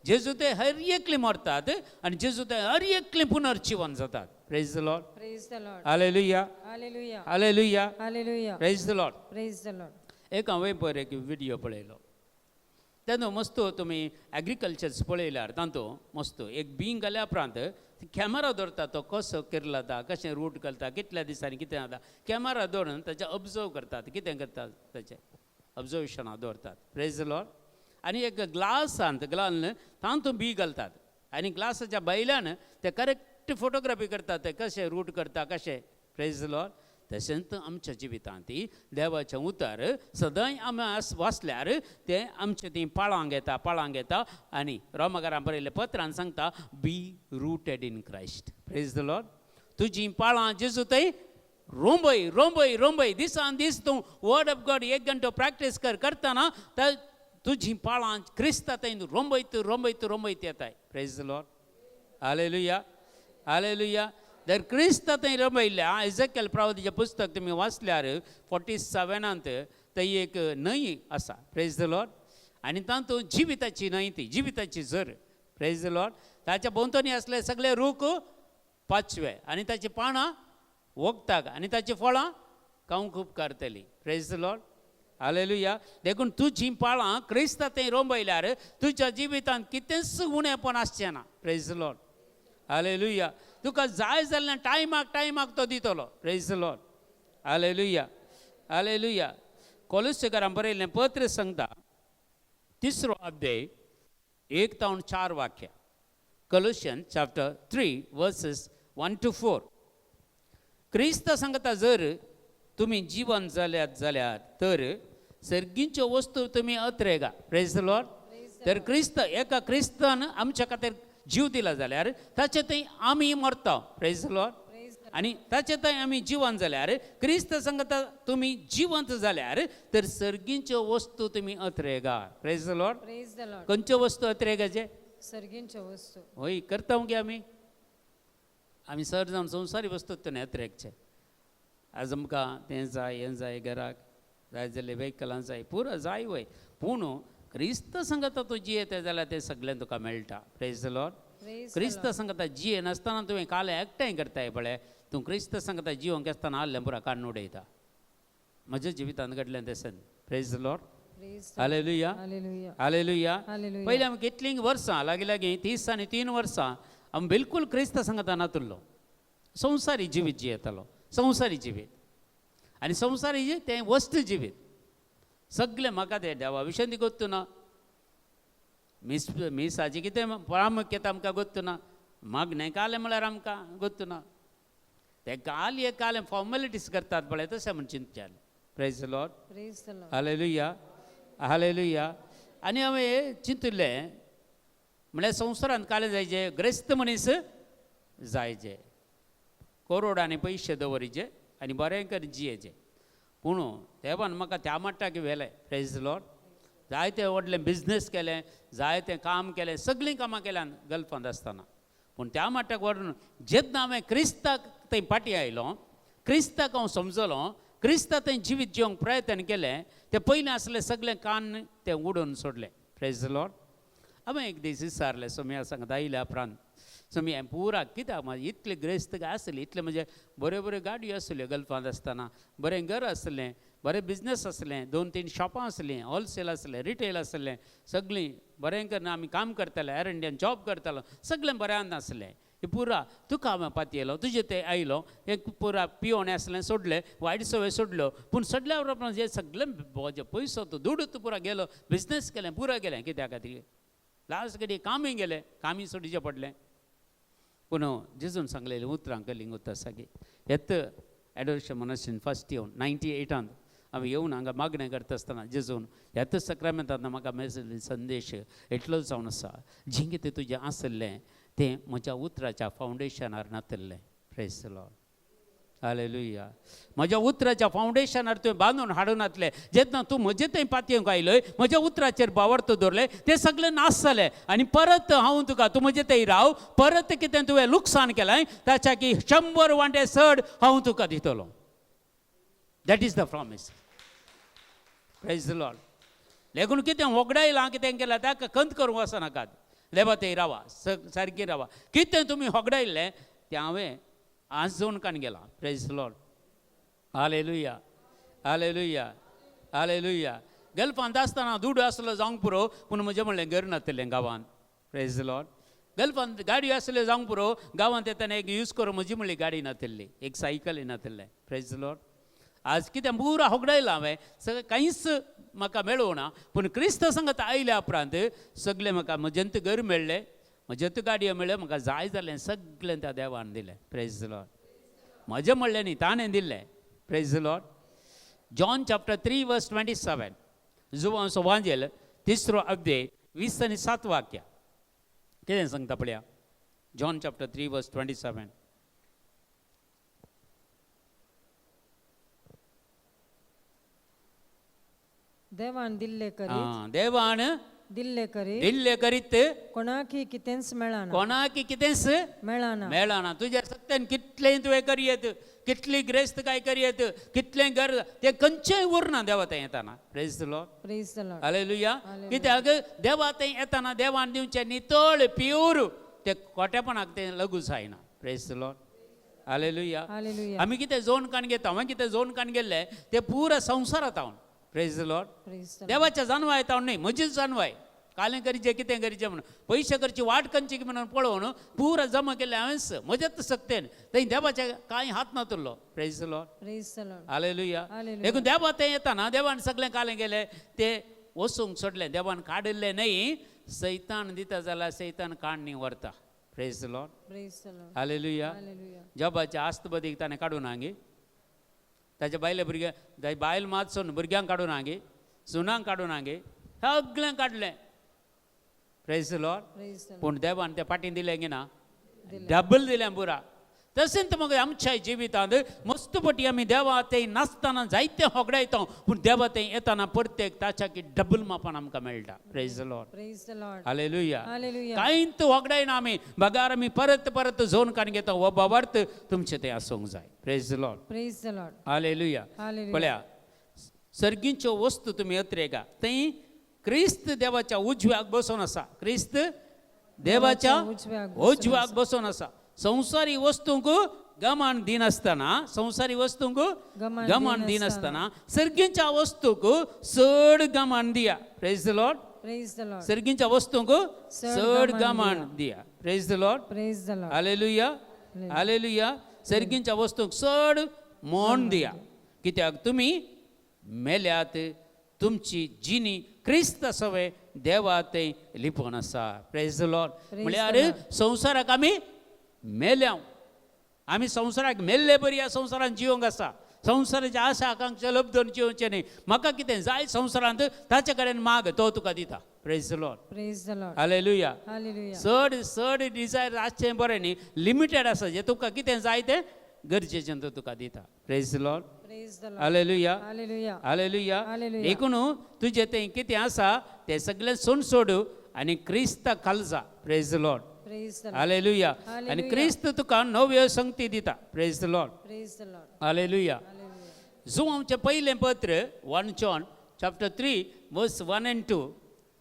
जेजू थंय हर एकलीं मरतात आनी जेजू थंय हर एकलीं पुनर्जिवन जातात. Praise the Lord. Praise the Lord. Hallelujah. Hallelujah. Hallelujah. Hallelujah. Praise the Lord. Praise the Lord. एक हांवें पयर एक व्हिडियो पळयलो, तेन्ना मस्त तुमी एग्रीकल्चर्स पळयल्यार तातूंत मस्त एक बींग घाल्या उपरांत कॅमेरा दवरता, तो कसो किर्लता, कशें रूट घालता, कितल्या दिसांनी कितें जाता, कॅमेरा दवरून ताचें ऑब्जर्व करतात, कितें करतात ताचें ऑब्जर्वेशनां दवरतात. Praise the Lord. आनी एक ग्लासांत ग्लान तातूंत बी घालतात आनी ग्लासाच्या भायल्यान ते करेक्ट फोटोग्राफी करतात, ते कशें रूट करता कशें. Praise the Lord. तशेंच आमच्या जिवितांत देवाचें उतर सदांय आमी वाचल्यार तें आमचें तीं पाळांक येता, पाळांक येता. आनी रोमाकारां बरयल्ल्या पत्रान सांगता, be rooted in Christ. Praise the Lord. तुजीं पाळां जेजू थंय रोंबय रोंबय रोंबय, दिसान दीस तूं वर्ड ऑफ गॉड एक घंटो प्रॅक्टीस कर, करतना तुजीं पाळां क्रिस्ता थंय रोंबयत रोंबयत रोंबयत येताय. Praise the Lord. Hallelujah, hallelujah. जर क्रिस्त थंय रोंबयल्या, एजेकेल प्रवादीचें पुस्तक तुमी वाचल्यार 47 थंय एक न्हंय आसा. Praise the Lord. आनी तातूंत जिविताची न्हंय, ती जिविताची झर. Praise the Lord. ताच्या भोंवतणी आसले सगळे रूख पाचवे, आनी ताची पानां वखदाक, आनी ताची फळां खावंक उपकारतलीं. Praise the Lord. Hallelujah. देखून तुजीं पाळां क्रिस्ता थंय रोंबयल्यार तुज्या जिवितांत कितेंच उणेपण आसचें ना. Praise the Lord. Hallelujah. तुका जाय जाल्यार टायमाक टायमाक तो दितलो. Praise the Lord. Hallelujah, hallelujah. कोलुसेकारां बरयल्लें पत्र सांगता, 3 अध्याय 1 तावन 4 वाक्य. Colossian chapter 3 verses 1 to 4. क्रिस्त सांगता, जर तुमी जिवन जाल्यात जाल्यार तर सर्गींच्यो वस्तू तुमी अत्रेगा. Praise the Lord. तर क्रिस्त एका क्रिस्तान आमच्या खातीर जीव दिला जाल्यार ताचे थंय आमी मरता. Praise the Lord. आनी ताचे थंय आमी जिवन जाल्यार क्रिस्त सांगता तुमी जिवंत जाल्यार तर सर्गींच्यो वस्तू तुमी अत्रेगा. Praise the Lord. Praise the Lord. खंयच्यो वस्तू अत्रेगाचे? सर्गींच्यो वस्तू. हय, करता गे आमी. आमी सर जावन संवसारी वस्तू तें अत्रेगचे. आज आमकां तें जाय, हें जाय, घराक जाय जाल्यार वेहिकलां जाय, पुरो जाय वय. पूण क्रिस्त सांगता तूं जियेता जाल्यार तें सगळें तुका मेळटा. Praise the Lord. क्रिस्त सांगता जिये नासतना तुवें काल एकठांय करताय पळय, तूं क्रिस्त सांगता जिवंक आसतना आहलें पुरा काडून उडयता. म्हज्या जिवितांत घडलें तें. Praise the Lord. Hallelujah, hallelujah. पयलीं आमी कितलीं वर्सां, लागीं लागीं 33 वर्सां आमी बिलकूल क्रिस्त सांगता नातुल्लो, संवसारी जिवीत जियेतालो, संवसारी जिवीत. आनी संवसारी तें वस्त जिवीत सगळें म्हाका तें देवा विशय गोत्तू ना, मीस मिसाची कितें प्रामुख्यता आमकां गोत्तू ना, मागणें कालें म्हळ्यार आमकां गोत्तू ना. तें काल एक कालें फॉर्मेलिटीज करतात पळय तशें म्हण चिंतचें. Praise the Lord. Hallelujah, hallelujah. आनी हांवें चिंतिल्लें म्हळ्यार संवसारांत कालें जायचे, ग्रेस्त मनीस जायचे, करोडांनी पयशे दवरिचे आनी बरें करून जियेचे. पूण देवान म्हाका त्या मट्टाक व्हेलें. Praise the Lord. जायते व्हडलें बिजनेस केलें, जायतें काम केलें, सगळीं कामां केल्यान गल्फांत आसतना. पूण त्या मट्टाक व्हरून जेन्ना हांवें क्रिस्ताक थंय फाटीं आयलो, क्रिस्ताक हांव समजलो, क्रिस्ता थंय जिवीत जिवंक प्रयत्न केलें, तें पयलें आसलें सगळें कान तें उडोवन सोडलें. Praise the Lord. हांवें एक दीस विचारलें सोम्या सांगता आयल्या उपरांत, सोमी हें पुरा कित्याक म्हाजें इतलें ग्रेस्त आसलें, इतलें म्हणजे बऱ्यो बऱ्यो गाडयो आसल्यो गल्फांत आसतना, बरें घर आसलें, बरें बिजनेस आसलें, 2-3 शॉपां आसलीं, होलसेल आसलें, रिटेल आसलें, सगळीं बरें करून आमी काम करताले, एअर इंडियन जॉब करतालो, सगळें बऱ्यान आसलें. हें पुरा तुका हांवें पातयेलो, तुजें तें आयलो, हें पुरा पियोण आसलें सोडलें, वायट सवय सोडल्यो. पूण सोडल्या उपरांत हें सगळें म्हजें पयसो तो दुडू तूं पुरा गेलो, बिजनेस केलें, पुरा गेलें. कित्या खातीर लास्ट कडेन कामूय गेलें, कामूय सोडचें पडलें. पूण जेजून सांगलेलें उतरां कलिंग उतर सागी येत एडोरेशन मोनास्ट्रीन फर्स्ट येवन 98 हांवें येवन हांगा मागणें करता आसतना जेजून ह्याच सक्रामेंतांत म्हाका मेळिल्लो संदेश इतलोच जावन आसा, जें कितें तुजें आसलें तें म्हज्या उतराच्या फावंडेशनार नातिल्लें. Praise the Lord. Hallelujah. म्हज्या उतराच्या फावंडेशनार तुवें बांदून हाडून नातलें. जेन्ना तूं म्हजे थंय पातयेंक आयलोय, म्हज्या उतराचेर बावडतो दवरलें, तें सगळें नाश जालें. आनी परत हांव तुका, तूं म्हजे थंय राव, परत कितें तुवें लुकसाण केलें ताच्या की 100 वांटे चड हांव तुका दितलो. That is the promise. Praise the Lord. लेगून कितें होगडायलां, कितें केलां ताका खंत करूंक वचनाकात, देवा थंय रावा, सारकी रावा. कितें तुमी होगडायल्लें तें हांवें आजोवन कान गेलां. Praise the Lord. Hallelujah, hallelujah, hallelujah. गल्फांत आसतना दुडू आसलो जावंक पुरो, पूण म्हजें म्हणलें घर नातिल्लें गांवांत. Praise the Lord. गल्फांत गाडयो आसल्यो जावंक पुरो, गांवांत येतना एक यूज करूं म्हजी म्हणली गाडी नातिल्ली, एक सायकलय नातिल्लें. Praise the Lord. आज कितें पुरा होगडायलां हांवें, सगळें कांयच म्हाका मेळूं ना. पूण क्रिस्त संगत आयल्या उपरांत सगळें म्हाका म्हजेंत घर मेळ्ळें, म्हजेंत गाडयो मेळ्ळ्यो, म्हाका जाय जालें सगळें त्या देवान दिलें. Praise the Lord. म्हजें म्हणलें न्ही, ताणें दिल्लें. Praise Lord. John chapter 3 verse 27, Joao सोवांजेल तिसरो अध्याय 27 वाक्य कितें सांगता पळया. John chapter 3 verse 27. देवान दिल्ले करीत, देवान दिल्ले करीत दिल्ले करीत कोणाकी कितेंच मेळना, कोणाकी कितेंच मेळना. मेळना. तुज्या सत्यान कितलें तुवें करयेत, कितली ग्रेस्त काय करयेत, कितलें घर तें खंयचेंय उरना देवा थंय येताना. Praise the Lord. Praise the Lord. Hallelujah. कित्याक देवा थंय येताना देवान दिवचें नितळ प्यूर तें खोटेपणाक तें लगू जायना. Praise the Lord. Hallelujah. Hallelujah. आमी कितें जोन काण घेता, हांवें कितें जोन काण गेल्लें तें पुरा संवसारांत हांव. Praise the Lord. Praise the Lord. देवाच्या जानवाय हांव न्हय, म्हजीच जानवाय. कालें करचें कितें करचें म्हणून पयशे करची वाट खंयची म्हणून पळोवन पुरा जमा केल्लें हांवेंच म्हज्याच सक्तेन. थंय देवाच्या कांय हात नातुरलो. Praise the Lord. Praise the Lord. Hallelujah. Hallelujah. देखून देवा थंय येताना देवान सगळें कालें गेलें तें वचूंक सोडलें, देवान काडिल्लें न्हय. सैतान दिता जाल्यार सैतान काडणी व्हरता. Praise the Lord. Praise the Lord. Hallelujah. Hallelujah. जॉबाच्या आस्तबदीक ताणें काडून हांगी ताच्या बायले भुरग्यां बायल मात सोडून भुरग्यांक काडून हांगी सुनांक काडून हांगी सगळें काडलें. Praise the Lord. Praise the Lord. पूण देवान तें फाटीं दिलें की ना, डबल दिलें पुरा. तशेंच मगीर आमच्या जिवितांत मस्त पटी आमी देवा थंय नासतना जायते होगडायता, पूण देवा थंय येताना प्रत्येक ताच्या की डबल मापान आमकां मेळटा. Praise the Lord. Praise the Lord. Hallelujah. Hallelujah. कांयच होगडायना आमी, बगार आमी परत परत झोन काडून घेता. हो बाबार्थ तुमचें तें आसूंक जाय. Praise the Lord. Praise the Lord. Hallelujah. Hallelujah. पळया, सर्गींच्यो वस्तू तुमी अत्रेगा थंय क्रिस्त देवाच्या उजव्याक बसून आसा. क्रिस्त देवाच्या उजव्याक बसून आसा. संवसारी वस्तूंक गमान दिनासतना, संवसारी वस्तूंक गमान दिनासतना सर्गींच्या वस्तूंक चड गमान दिया. Praise the Lord. Praise the Lord. सर्गींच्या वस्तूंक चड गमान दिया. Praise the Lord. Praise the Lord. Hallelujah. Hallelujah. सर्गींच्या वस्तूंक चड मोन दिया, कित्याक तुमी मेल्यात, तुमची जिणी क्रिस्त सवे देवा थंय लिपोवन आसा. Praise the Lord. म्हळ्यार संवसाराक आमी मेल्या, आमी संवसाराक मेल्ले बरी ह्या संवसारांत जिवंक आसा. संवसाराच्या आशा आकांक्षा लब्धून जिवचें न्हय. म्हाका कितें जाय संवसारांत ताचे कडेन माग, तो तुका दिता. Praise the Lord. Praise the Lord. Hallelujah. Hallelujah. चड चड डिजायर आसचें बरें न्ही, लिमिटेड आसा. जें तुका कितें जाय तें गरजेचें तो तुका दिता. Praise the Lord. Praise the Lord. Hallelujah. Hallelujah. Hallelujah. Hallelujah. देखून तुजें तें कितें आसा तें सगळें सोड सोडू आनी क्रिस्ता खालजा. Praise the Lord. Praise the Lord. Hallelujah. आनी क्रिस्त तुका नव्यो संगती दिता. Praise the Lord. Praise the Lord. Hallelujah. Hallelujah. जुवांचें पयलें पत्र 1 John chapter 3 verse 1 and 2.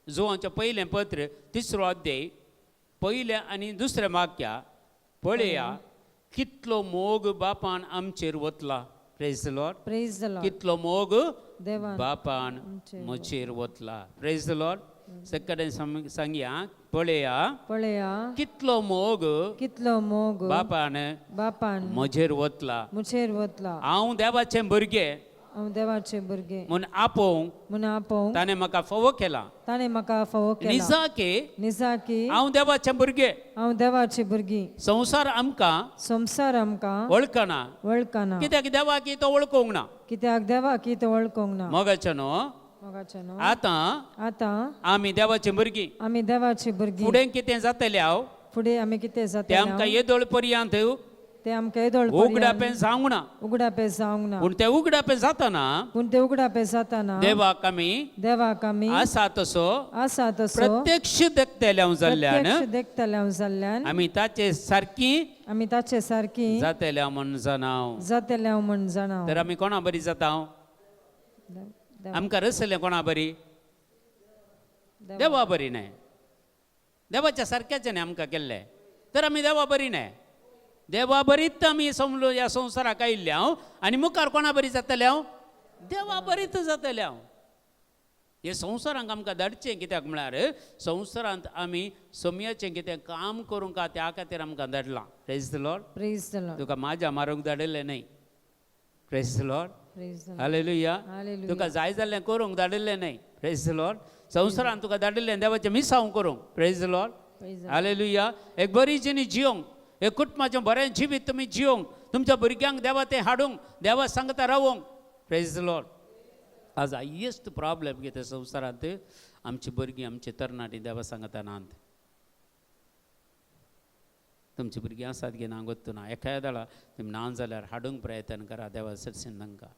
जुवांचें पयलें पत्र 3 अध्याय पयलें आनी दुसरें वाक्य पळया. कितलो मोग बापान आमचेर वतला. Praise the Lord. Praise the Lord. कितलो मोग देवान बापान म्हजेर वतला. Praise the Lord. सगळे सांगया पळया, पळया कितलो मोग कितलो मोग बापान बापान म्हजेर वतला. म्हजेर वतला. हांव देवाचें भुरगें हांव देवाचें भुरगें म्हूण आपोवंक म्हूण आपोवंक ताणें म्हाका फावो केला. ताणें म्हाका फावो केला. निजाके निजाकी हांव देवाचें भुरगें. हांव देवाचें भुरगीं. संवसार आमकां संवसार आमकां वळखना, वळखना, कित्याक देवाक तो वळखूंक ना. कित्याक देवाक तो वळखूंक ना. मोगाचें न्हू. मोगाचें न्हू. आतां आतां आमी देवाचीं भुरगीं. आमी देवाचीं भुरगीं. फुडें कितें जातलें हांव फुडें आमी कितें तें जातलें आमकां येदोळ पर्यंत ते आमकां येदोळ उगडापें जावंक ना. उगडापें जावंक ना. पूण तें उगडापें जातना पूण तें उगडापें जातना देवाक आमी देवाक आमी आसा तसो आसा तसो प्रत्यक्ष देखतले हांव जाल्ल्यान प्रत्यक्ष देखतले हांव जाल्ल्यान आमी ताचे सारकी आमी ताचे सारकी जातले म्हूण जाणाव. जातले हांव म्हूण जाणाव. तर आमी कोणा बरी जाता? आमकां रसलें कोणा बरी? देवा बरी न्हय. देवाच्या सारक्याचें न्हय आमकां केल्लें, तर आमी देवा बरी न्हय. देवा बरीच आमी समलो ह्या संवसाराक आयिल्ले हांव आनी मुखार कोणा बरी जातलें हांव? देवा बरीच जातलें हांव. हे संवसारांक आमकां धाडचें कित्याक म्हळ्यार संवसारांत आमी सोमयाचें कितें काम करूंक त्या खातीर आमकां धाडलां. Praise the Lord. Praise the Lord. तुका माज्या मारूंक धाडिल्लें न्हय. Praise the Lord. Praise the Lord. Hallelujah. Hallelujah. तुका जाय जाल्लें करूंक धाडिल्लें न्हय. Praise the Lord. संवसारांत तुका धाडिल्लें देवाचें मिसांव करूंक. Praise the Lord. Praise the hallelujah. एक बरी जिणी जियोंक, एक कुटुंबाचें बरें जिवीत तुमी जियोंक, तुमच्या भुरग्यांक देवा तें हाडूंक, देवा सांगता रावोंक. Praise the Lord. आज हायेस्ट प्रॉब्लेम कितें संवसारांत, आमची भुरगीं, आमची तरणाटी देवा सांगता नात. तुमची भुरगीं आसात गे ना गोत्तू ना, एकाय दाळा तुमी ना जाल्यार हाडूंक प्रयत्न करा देवा सरसीन तांकां.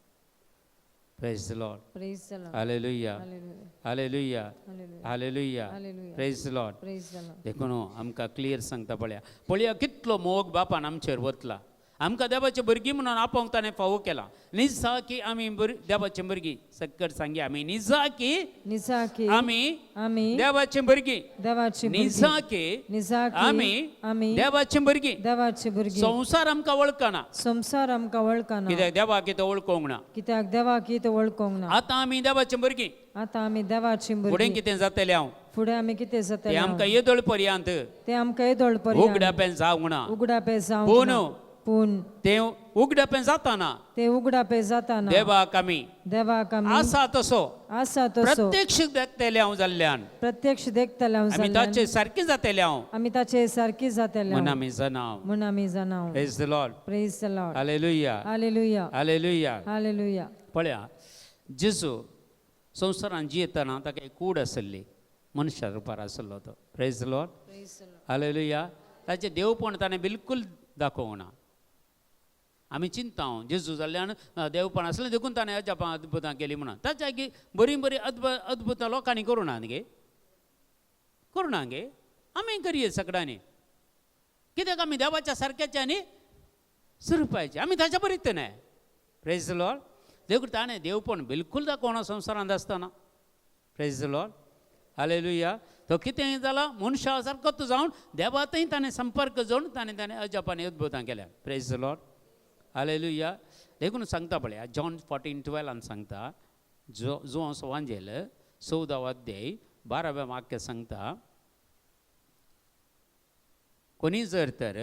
Praise the Lord. Praise the Lord. Hallelujah. Hallelujah. Hallelujah. Hallelujah. Hallelujah. Praise the Lord. Praise the Lord. देखून आमकां क्लियर सांगता, पळया पळया कितलो मोग बापान आमचेर वतला. आमकां देवाचे भुरगीं म्हणून आपोवंक ताणें फावो केला. निजाकी आमी देवाचे भुरगीं, सक्कर सांगी आमी निजाकी, निजाकी आमी आमी देवाचे भुरगीं, देवाची भुरगीं. निजाकी निजाकी आमी आमी देवाचे भुरगीं. देवाची भुरगीं. संवसार आमकां वळखना, संवसार आमकां वळखना, कित्याक देवाक कितें वळखूंक ना. कित्याक देवाक कितें वळखूंक ना. आतां आमी देवाचे भुरगीं. आतां आमी देवाची फुडें भुरगीं. कितें जातलें हांव, फुडें आमी कितें तें जातलें आमकां येदोळ पर्यंत तें आमकां येदोळ पर्यंत उगडापें जावंक ना. उगडापें जावंक पूण ना. पूण तें उगडापें जाताना तें उगडापें जाताना देवाक आमी देवाक आमी आसा तसो आसा तसो प्रत्यक्ष देखतले हांव जाल्ल्यान, प्रत्यक्ष देखतले हांव आमी जाल्ल्यान ताचे सारकें जातले हांव आमी ताचे सारकी जातले म्हूण आमी जाणा. म्हूण आमी जाणा. Praise the Lord. Praise the Lord. Hallelujah. Hallelujah. Hallelujah. Hallelujah. पळया, जेजू संवसारान जियेतना ताका एक कूड आसली, मनशा रुपार आसलो तो. Praise the Lord. Hallelujah. ताचें देवपण ताणें बिलकूल दाखोवंक ना. आमी चिंता जेजू जाल्ल्यान देवपण आसलें देखून ताणें अजापां अद्भुतां केलीं म्हणून. ताच्या गी बरीं बरीं अद्भुतां लोकांनी करूं ना गे, करूं ना गे, आमी करये सगळ्यांनी. कित्याक आमी देवाच्या सारक्याचे आनी सुरपायचे, आमी ताच्या बरीत न्हय. Praise the Lord. देखून ताणें देवपण बिलकूल दाखोवना संवसारांत आसतना. Praise the Lord. Hallelujah. तो कितें जाला, मनशा सारको तो जावन देवातय ताणें संपर्क जोडून ताणें ताणें अजापांनी अद्भुतां केल्या. Praise the Lord. Hallelujah. देखून सांगता पळया, जॉन 14:12 सांगता, जो जो वांजेल 14 अध्याय 12व्या वाक्य सांगता, कोणी जर तर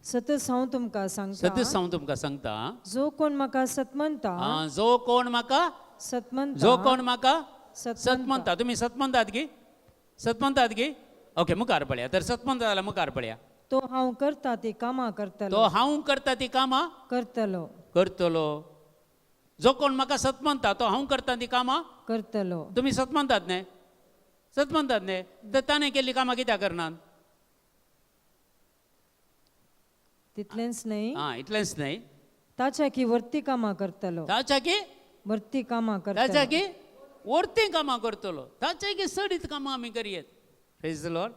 सतच हांव तुमकां सांगता, सतच हांव तुमकां सांगता, जो कोण म्हाका सतमनता, जो कोण म्हाका सतमनता, जो कोण म्हाका सतमनता. तुमी सतमनतात गी, सतमनतात गी? ओके, मुखार पळया. तर सतमनता जाल्यार मुखार पळया, तो हांव करता ती कामां करतलो, तो हांव करता ती कामां करतलो, करतलो. जो कोण म्हाका सतमनता तो हांव करता ती कामां करतलो. तुमी सतमनतात न्हय, सतमनतात न्हय, तर ताणें केल्ली कामां कित्याक करनात? तितलेंच न्हय, आं, इतलेंच न्हय, ताच्या की वर्ती कामां करतलो, ताच्या की वर्ती कामां करतलो, ताच्या की वर्ती कामां करतलो, ताच्या की चडीत कामां आमी करयेत. Praise the Lord.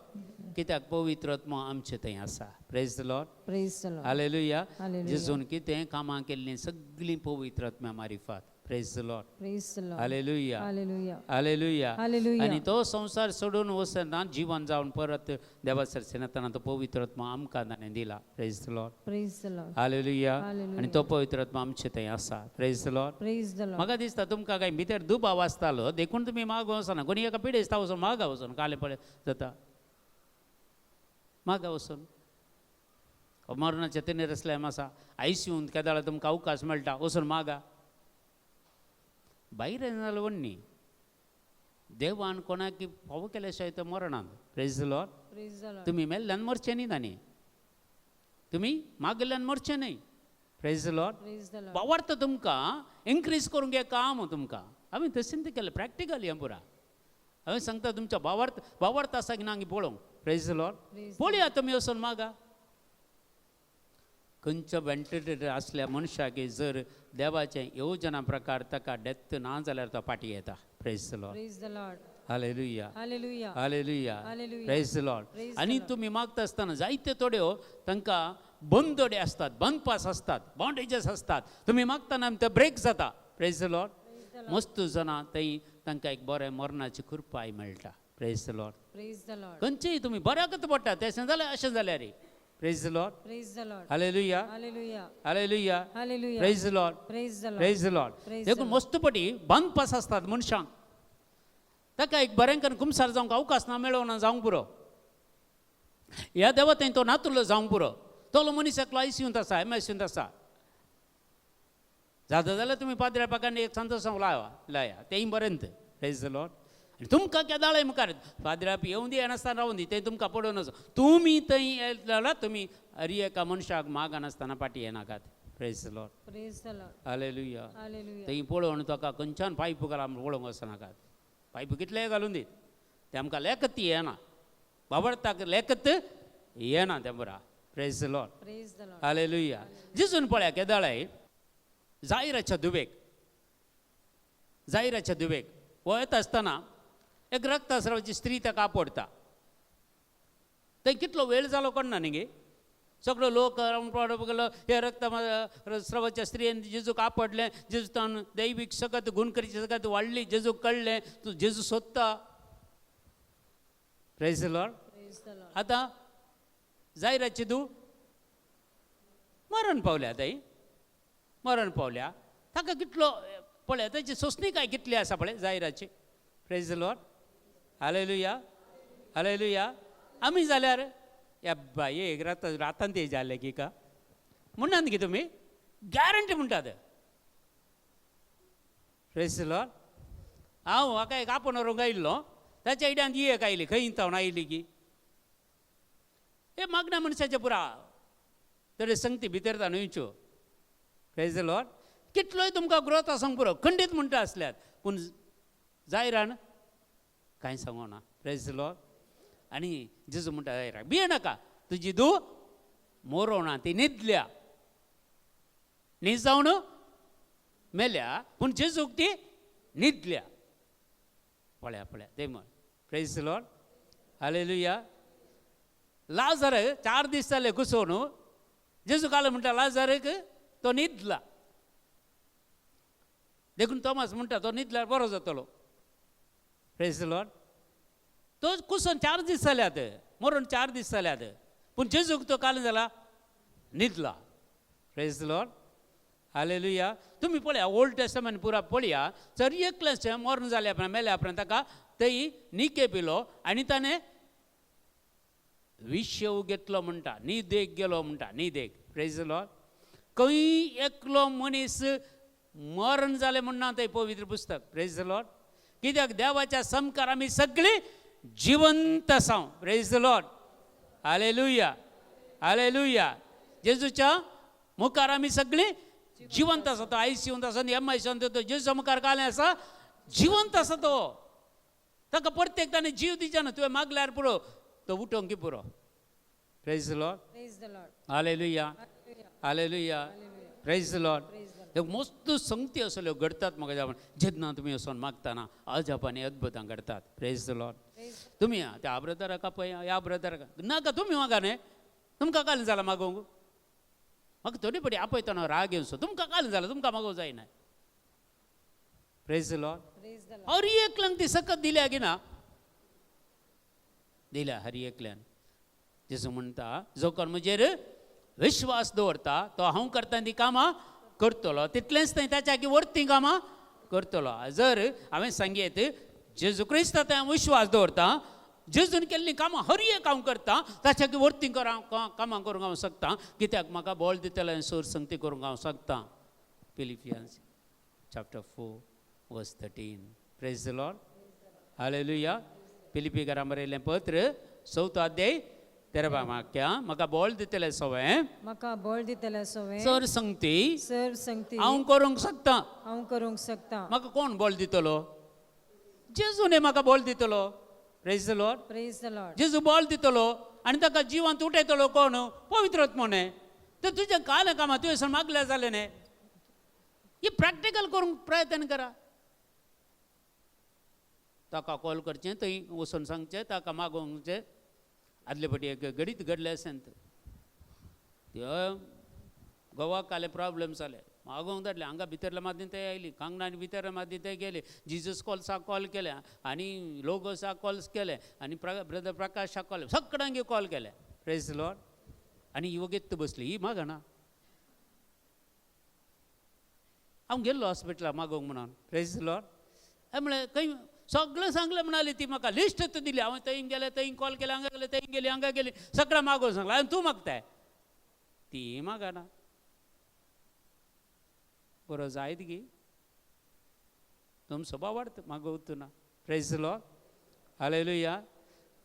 कित्याक पवित्र आत्मो आमचे थंय आसा. Praise the Lord. Praise the Lord. Hallelujah. Hallelujah. जेजून कितें कामां केल्लीं सगळीं पवित्र आत्म्या मारिफात. Praise the Lord. Praise the Lord. Hallelujah. Hallelujah. Hallelujah. Hallelujah. आनी तो संवसार सोडून वचना, जिवन जावन परत देवा सरसेन येतना तो पवित्र आत्मो आमकां ताणें दिला. Praise the Lord. Praise the Lord. Hallelujah. Hallelujah. आनी तो पवित्र आत्मो आमचे थंय आसा. Praise the Lord. Praise the Lord. म्हाका दिसता तुमकां कांय भितर दुबाव आसतालो देखून तुमी मागो वचना. कोणी एका पिडेस्ता वचून मागा वचून काले पळय जाता, मागा वचून मरणाचें तेन्ना रसल्याम आसा, आयसीयूंत केदाळा तुमकां अवकाश मेळटा, वचून मागा. भायर जाल्यार वण्णी देवान कोणाक फावो केल्या शिवाय तो मरणात. Praise the Lord. Praise the Lord. तुमी मेल्ल्यान मरचें न्ही तांणी, तुमी मागिल्ल्यान मरचें न्हय. Praise the Lord. Praise the Lord. बावार्थ तुमकां इन्क्रीज करूंक हें काम तुमकां. हांवें तशें तें केलें प्रॅक्टिकल हें पुरा. हांवें सांगता तुमच्या बावार्थ बावार्थ आसा की ना पळोवंक. Praise the Lord. पळया तुमी वचून मागा. खंयच्या वेंटिलेटर आसल्या मनशाक जर देवाचें योजना प्रकार ताका डेथ ना जाल्यार तो फाटीं येता. Praise the Lord. Praise the Lord. Hallelujah. Hallelujah. Hallelujah. Hallelujah. Praise the Lord. आनी तुमी मागता आसतना जायते थोड्यो तांकां बंदोडे आसतात, बंदपास आसतात, बाउंडेजीस आसतात. तुमी मागतना ते ब्रेक जाता. Praise the Lord. मस्त जाणां थंय तांकां एक बरें मरणाची कृपाय मेळटा. Praise the Lord. Praise the Lord. खंयचेय तुमी बऱ्याकच पडटा तेशें जाल्यार अशें जाल्यार. Praise the Lord. Praise the Lord. Hallelujah. Hallelujah. Hallelujah. Hallelujah. Praise the Lord. Praise the Lord. Praise the Lord. देखून मस्तपटी बांदपास आसतात मनशांक. ताका एक बरें करून कुमसार जावंक अवकाश ना मेळोना जावंक पुरो. ह्या देवा थंय तो नातुलो जावंक पुरो. तोलो मनीस एकलो आयसीयूंत आसा, एमआयसीयूंत आसा. जाता जाल्यार तुमी पाद्र्या पाकांनी एक संतोष लाया लाया तेंय बरें. Praise the Lord. आनी तुमकां केदाळय मुखार फादराप येवं दी येनासतना रावूं दी, तें तुमकां पडोवन वचो. तुमी थंय येत जाल्यार तुमी हर एका मनशाक मागनासतना फाटीं येनाकात. Praise the Lord. Praise the Lord. Hallelujah. Hallelujah. थंय पळोवन ताका खंयच्यान पायप घाला म्हूण पळोवंक वचनाकात. पायप कितलेय घालून दी, तें आमकां लेखत येना, बाबडताक लेखत येना तें बरा. Praise the Lord. Praise the Lord. Hallelujah. जेजून पळया केदाळाय जायराच्या दुबेक, जायराच्या दुबेक हो येता आसतना एक रक्तस्रावाची स्त्री ताका आपडटा. थंय कितलो वेळ जालो कोण ना न्ही गे, सगळो लोक रावंड पडप गेलो. हे रक्त स्रवाच्या स्त्रियेन जेजूक आपडलें. जेजू तान दैवीक सकत गुणकरीची सकत वाडली. जेजूक कळ्ळें तूं जेजू सोदता. Praise the Lord. Praise the Lord. आतां जायराची धूव मरण पावल्या, थंय मरण पावल्या. ताका कितलो पळय ताची सोंसणीकाय कितली आसा पळय जायराची. Praise the Lord. Hallelujah. Hallelujah. आमी जाल्यार या एक रात रातान ते जालें की का म्हणनात की तुमी गॅरंटी म्हणटात. Praise the Lord. हांव म्हाका एक आपोवन व्हरूंक आयिल्लो, ताच्या आयडियान ही एक आयली, खंय थावन आयली की हे मागण्या मनशाचे पुरा तरी संगती भितर ताणें येवच्यो. Praise the Lord. कितलोय तुमकां ग्रोथ आसूंक पुरो, खंडीत म्हणटा आसल्यात, पूण जायरान कांय सांगना. Praise the Lord. आनी जेजू म्हणटा जायराक भिये नाका, तुजी धूव मोरोना, ती न्हिदल्या, न्हीद जावन मेल्या, पूण जेजूक ती न्हिदल्या. पळया पळया ते म्हण. Praise the Lord. Hallelujah. Lazar 4 दीस जाले कुसोवन, जेजू काल म्हणटा लाजरक तो न्हिदला, देखून तोमास म्हणटा तो न्हिदल्यार बरो जातलो. Praise the Lord. तो कुसोन 4 दीस जाल्यात, मरून 4 दीस जाल्यात, पूण जेजूक तो काल जाला न्हिदला. Praise the Lord. Hallelujah. तुमी पळया ओल्ड टेस्टमेंट पुरा पळया, जर एकलें मरण जाल्या उपरांत मेल्या उपरांत ताका थंय निके पिलो आनी ताणें विशेव घेतलो म्हणटा, न्हिदेक गेलो म्हणटा, न्हिदेक. Praise the Lord. खंय एकलो मनीस मरण जालें म्हण ना थंय पवित्र पुस्तक. Praise the Lord. कित्याक देवाच्या समकार आमी सगळीं जिवंत आसा. Praise the Lord. Hallelujah. Hallelujah. जेजूच्या मुखार आमी सगळीं जिवंत आसा. तो आयसीयूंत आसा, एम आयसीयूंत, तो जेजूच्या मुखार कालें आसा, जिवंत आसा तो. ताका प्रत्येक ताणें जीव दिवचे ना, तुवें मागल्यार पुरो, तो उठोवंक पुरो. Praise the Lord. Praise the Lord. Hallelujah. Hallelujah. Praise the Lord. एक मस्त संगती असल्यो घडतात म्हाका जावन, जेन्ना तुमी वचोन मागतना अजाप आनी अद्भुतां घडतात. Praise the Lord. तुमी त्या ब्रदराक पळय, ह्या ब्रदराक नाका, तुमी मागा न्ही, तुमकां काल जाला मागोवंक, म्हाका थोडी पडी आपयतना राग येवचो, तुमकां काल जाला, तुमकां मागोवंक जायना. Praise the Lord. हर एकल्यांक ती सकत दिल्या की ना दिल्या हर एकल्यान. जेजू म्हणटा जो कोण म्हजेर विश्वास दवरता तो हांव करता ती कामां करतलो, तितलेंच न्हय ताच्या की वरतीं कामां करतलो. जर हांवें सांगयत जेजू क्रिस्तांत हांव विश्वास दवरता, जेजून केल्लीं कामां हर एक हांव करता, ताच्या की वरतीं कामां करूंक हांव शकता, कित्याक म्हाका बळ दितलें सोर संगती करूंक हांव शकता. Philippians chapter 4 verse 13. Praise the Lord. Hallelujah. Philippi घरा बरयल्लें पत्र 4 अध्याय 13 वाक्या, म्हाका बळ दितलें सवें, म्हाका बळ दितलें सवें, सर संगती, सर संगती हांव करूंक शकता, हांव करूंक शकता. म्हाका कोण बळ दितलो? जेजूने म्हाका बळ दितलो. Praise the Lord. Praise the Lord. जेजू बळ दितलो आनी ताका जिवांत उठयतलो कोण? पवित्र आत्मो. तर तुजें काल कामां तुवें सर मागल्या जालें न्ही, ही प्रॅक्टिकल करूंक प्रयत्न करा. ताका कॉल करचें, थंय वचून सांगचें, ताका मागोवचें. आदले फावटी एक घडीत घडलें आसें, ते गोवाक काले प्रॉब्लम जाले, मागोवंक धाडलें, हांगा भितरल्या माद्दीन थंय आयली, कांगणान भितरल्या माद्दीन थंय गेले, जिजस कॉल्साक कॉल केले आनी लोगोसाक कॉल्स केले आनी ब्रदर प्रकाशाक कॉल, सगळ्यांक कॉल केले. Praise the Lord. आनी ही वगेत बसली, ही मागना. हांव गेल्लो हॉस्पिटलाक मागोवंक म्हणून. Praise the Lord. हांवें म्हळें खंय सगळें सांगलें म्हणाली ती, म्हाका लिस्ट दिली. हांवें थंय गेलें, थंय कॉल केलें, हांगा गेलें, थंय गेली, हांगा गेली, सगळें मागोवंक सांगलें. हांवें तूं मागताय, ती मागना. बरो जायत गी तुमचो बावडत मागोवत ना. Praise Lord, hallelujah.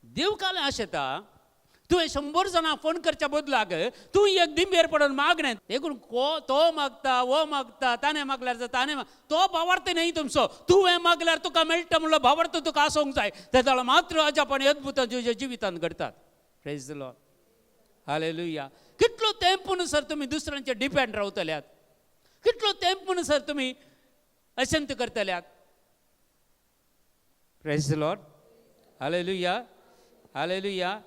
देव काल आशेता तुवें 100 जाणां फोन करच्या बदलाक तूं एक दिंबेर पडून मागणें. देखून तो मागता, वो मागता, ताणें मागल्यार जाता, ताणें तो भावार्थ न्हय तुमचो. तुवें मागल्यार तुका मेळटा म्हणलो भावार्थ तुका आसूंक जाय. तेदळा मात्र अजाप आनी अद्भुत तुज्या जिवितांत घडतात. Praise Lord, hallelujah. कितलो तेंप म्हणून सर तुमी दुसऱ्यांचेर डिपेंड रावतल्यात? कितलो तेंप म्हणून सर तुमी अशंत करतल्यात? Praise Lord, hallelujah, hallelujah.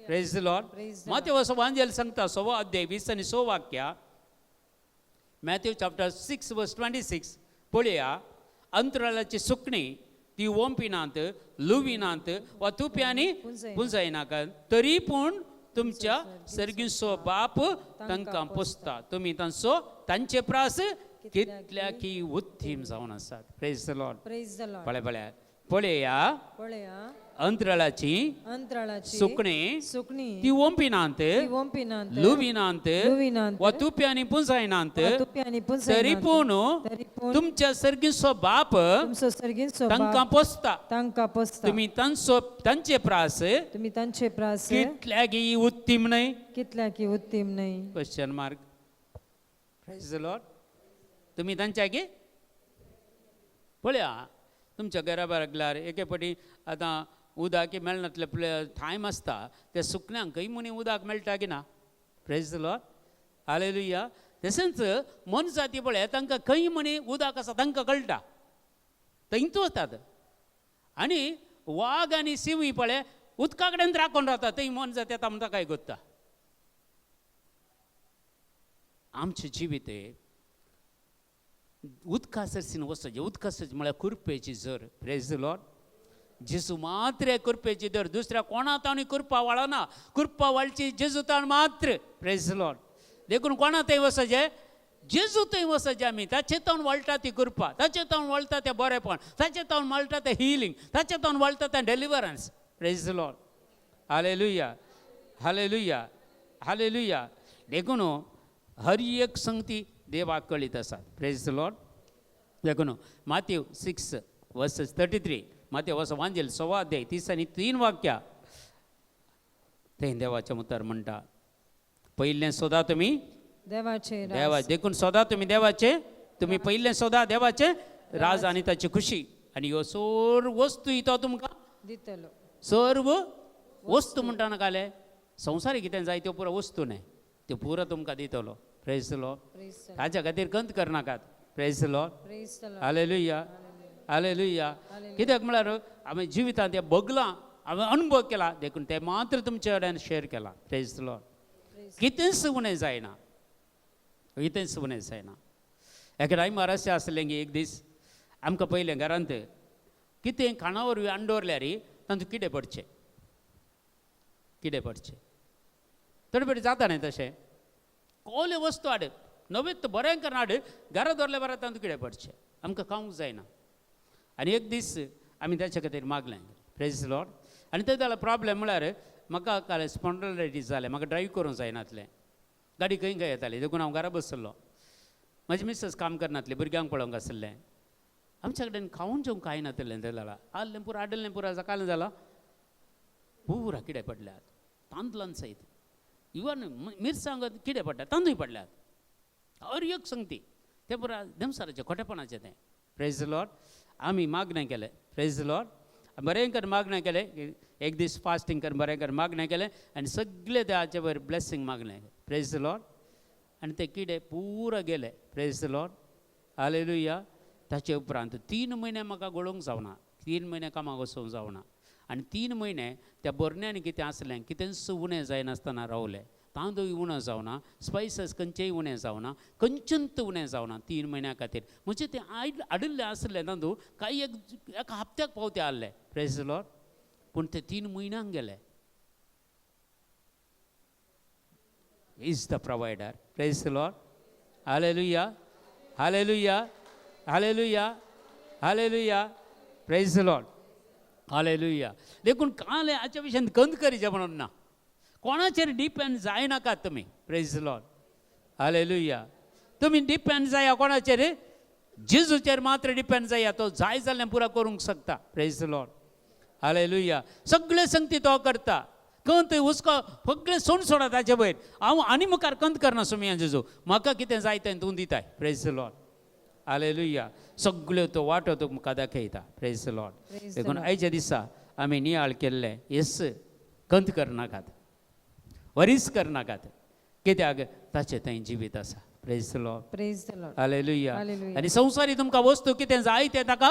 Praise Lord. Matthew असो वांजेल सांगता 6 अध्याय 20 आनी 6 वाक्या, मॅथ्यू चॅप्टर 6 वर्स 26 पळया. अंतराळाची सुकणी ती ओंपिनात, लुविनात वा तुप्यांनी पुंजायनाका, तरी पूण तुमच्या सर्गीचो बाप तांकां पोसता. तुमी तांचो तांचे प्रास कितल्या की उत्तीम जावन आसात. Praise the Lord. Praise the Lord. पळय पळया पळया पळया अंतराळाची अंतराळाची सुकणी सुकणी ती ओंपिनात, ती ओंपिनात, लुविनात लुविनात वा तुप्यांनी पुंजायनात, वा तुप्यांनी पुंजायनात, तरी पूण तरी पूण तुमच्या सर्गीचो बाप तुमचो सर्गीचो तांकां बाप पोसता. तांकां पोसता. तुमी तांचो तांचे प्रास तुमी तांचे प्रास कितल्याकी उत्तीम न्हय? कितल्याकी उत्तीम न्हय? Question mark. Praise the Lord. तुमी तांच्या की पळया तुमच्या घरा लागल्यार एके फावटी आतां उदक मेळनातले टायम आसता त्या सुकण्यांकय म्हणी उदक मेळटा की ना? Praise the Lord, hallelujah. तशेंच मनजाती पळय तांकां खंय म्हणी उदक आसा तांकां कळटा, थंयच वतात. आनी वाग आनी शिंवी पळय उदका कडेन राखून रावता, थंय मनजाती आतां म्हणटा काय कोत्ता. आमचें जिवीत उदका सरसीन वचचें. उदका सरसी म्हळ्यार कुरपेची जर. Praise the Lord. जेजू मात्र कुरपेची दर, दुसऱ्या कोणा ताणें कुरपा वाळना, कुरपा वाळची जेजू ताण मात्र. Praise the Lord. देखून कोणा थंय वचचें? जेजू थंय वचचें आमी. ताचे तावन वळटा ती कुरपा, ताचे तावन वळटा तें बरेपण, ताचे तावन वळटा तें हिलींग, ताचे तावन वळटा तें deliverance. Praise the Lord, hallelujah, hallelujah, hallelujah. देखून हर एक संगती देवाक कळीत आसा. Praise the Lord. देखून मातेव 6 वर्स 33, मातेव असो वांजेल 6 अध्याय 30 आनी 3 वाक्या थंय देवाचें उतर म्हणटा, पयलें सोदा तुमी देवाचे देवा. देखून सोदा तुमी देवाचे, तुमी पयलें सोदा देवाचे राज आनी ताची खुशी, आनी ह्यो सर्व वस्तू तो तुमकां दितलो. सर्व वस्तू म्हणटा नाकाले संवसारी कितें जाय त्यो पुरो वस्तू न्हय, त्यो पुरो तुमकां दितलो. Praise the Lord. ताच्या खातीर गंत करनाकात. Praise the Lord, hallelujah, hallelujah. कित्याक म्हळ्यार हांवें जिवितांत तें भोगलां, हांवें अनुभव केला, देखून तें मात्र तुमचे कडेन शेअर केलां. Praise the Lord. कितेंच उणें जायना, कितेंच उणें जायना. एका टायमार अशें आसलें की एक दीस आमकां पयलें घरांत कितें खाणा वरवीं हाडून दवरल्यार तातूंत किडे पडचे, किडे पडचे. थोडे फावटी जाता न्हय तशें, कोले वस्तू हाड, नवें बरें करून हाड, घरा दवरल्या बरें तातूंत किडे पडचे, आमकां खावंक जायना. आनी एक दीस आमी ताच्या खातीर मागलें. Praise the Lord. आनी ते जाल्यार प्रॉब्लेम म्हळ्यार म्हाका काल स्पॉन्डलायटीस जालें, म्हाका ड्रायव्ह करूंक जायनातलें, गाडी खंय खंय येताली, देखून हांव घरा बसलो. म्हजी मिसेस काम करनातली, भुरग्यांक पळोवंक आसलें. आमच्या कडेन खावन जेवंक कांय नातलें ते जालां, आहलें पुरो हाडलें पुरो सकाळीं जालां, पुरा किडे पडल्यात तांदळान सयत, इवन मिरसांग किडे पडल्यात, तांदूळ पडल्यात, हर एक संगती तें पुरा देमसाराचें खोटेपणाचें तें. Praise the Lord. आमी मागणें केलें. Praise the Lord. बरें करून मागणें केलें, एक दीस फास्टींग करून बरें करून मागणें केलें आनी सगळें त्याचे वयर ब्लेसींग मागलें. Praise the Lord. आनी ते किडे पुरा गेले. Praise the Lord, hallelujah. ताचे उपरांत 3 म्हयने म्हाका गळोवंक जावना, 3 म्हयने कामाक वचूंक जावना, आनी 3 म्हयने त्या बरण्यांनी कितें आसलें कितेंच उणें जायनासतना रावलें. तांदूळ उणो जावना, स्पायसस खंयचेय उणें जावना, खंयचेंच उणें जावना 3 म्हयन्या खातीर. म्हणजे तें हाडिल्लें आसलें तांदूळ कांय एक एका हप्त्याक पावते आहले. Praise the Lord. पूण ते 3 म्हयन्यांक गेले. Is the provider. Praise the Lord, hallelujah, hallelujah, hallelujah, hallelujah. Praise the Lord, hallelujah. देखून काल हाच्या विशयान गंद करीचे म्हणून ना, कोणाचेर डिपेंड जायनाकात तुमी. Praise the Lord, hallelujah. तुमी डिपेंड जाया कोणाचेर? जेजूचेर मात्र डिपेंड जाया, तो जाय जाल्यार पुरा करूंक शकता. Praise Lord, hallelujah. सगळे संगती तो करता. कंत हुस्को सगळें सोड सोडा ताचे वयर. हांव आनी मुखार कंत करना सोमया जेजू, म्हाका कितें जाय तें तूं दिताय. Praise Lord, hallelujah. सगळ्यो तो वाटो तुमकां दाखयता. Praise Lord. Praise the देखून Lord. आयच्या दिसा आमी नियाळ केल्लें येस, कंत करनाकात, वरीस करनाकात, कित्याक ताचें थंय जिवीत आसा. Praise Lord, praise the Lord. Hallelujah. Hallelujah. आनी संवसारी तुमकां वस्तू कितें जाय तें ताका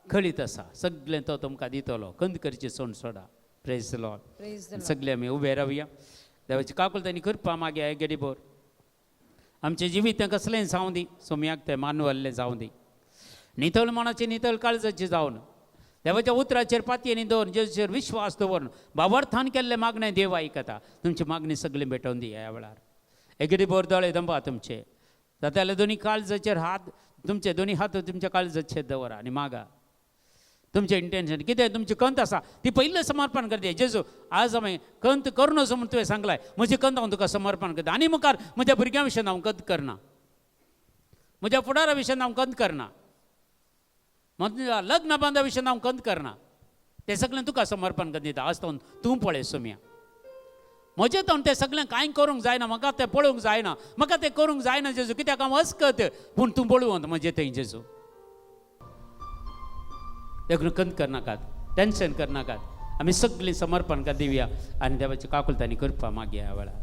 कळीत आसा, सगळें तो तुमकां दितलो. कंत करची सोड सोडा. Praise Lord. Praise the Lord. सगळे आमी उबे रावया. देवाची काकुळट आनी कृपा मागया गडीभर. आमचें जिवीत तें कसलेंय जावं दी, सोमयाक तें मानवल्लें जावं दी, नितळ मनाचें नितळ काळजाचें जावन देवाच्या उतराचेर पातयेनी दवरून जेजूचेर विश्वास दवरून बाबर्थान केल्लें मागणें देव आयकता. तुमची मागणी सगळी भेटोवन दी ह्या वेळार. एगडी भर दोळे दंबा तुमचे, जाता दोनी काळजाचेर हात, तुमचे दोनी हात तुमच्या काळजाचेर दवरा आनी मागा. तुमचें इंटेन्शन कितें, तुमची कंत आसा ती पयलें समर्पण करता. जेजू आज हांवें कंत करूं नजो म्हूण तुवें सांगलाय, म्हजी कंत हांव तुका समर्पण करता. आनी मुखार म्हज्या भुरग्यां विशयान हांव कंत करना, म्हज्या फुडारा विशयान हांव कंत करना, म्हज्या लग्न बांदा विशयान हांव कंत करना, तें सगळें तुका समर्पण करता दिता. आज तूं पळय सोम्या, म्हजें तोंड तें सगळें कांय करूंक जायना, म्हाका तें पळोवंक जायना, म्हाका तें करूंक जायना जेजू, कित्याक हांव अस्कत, पूण तूं पळोवंक म्हजें थंय जेजू. देखून कंत करनाकात, टेंशन करनाकात, आमी सगळीं समर्पण कर दिवया आनी देवाची काकुळट आनी कृपा मागया ह्या वेळार.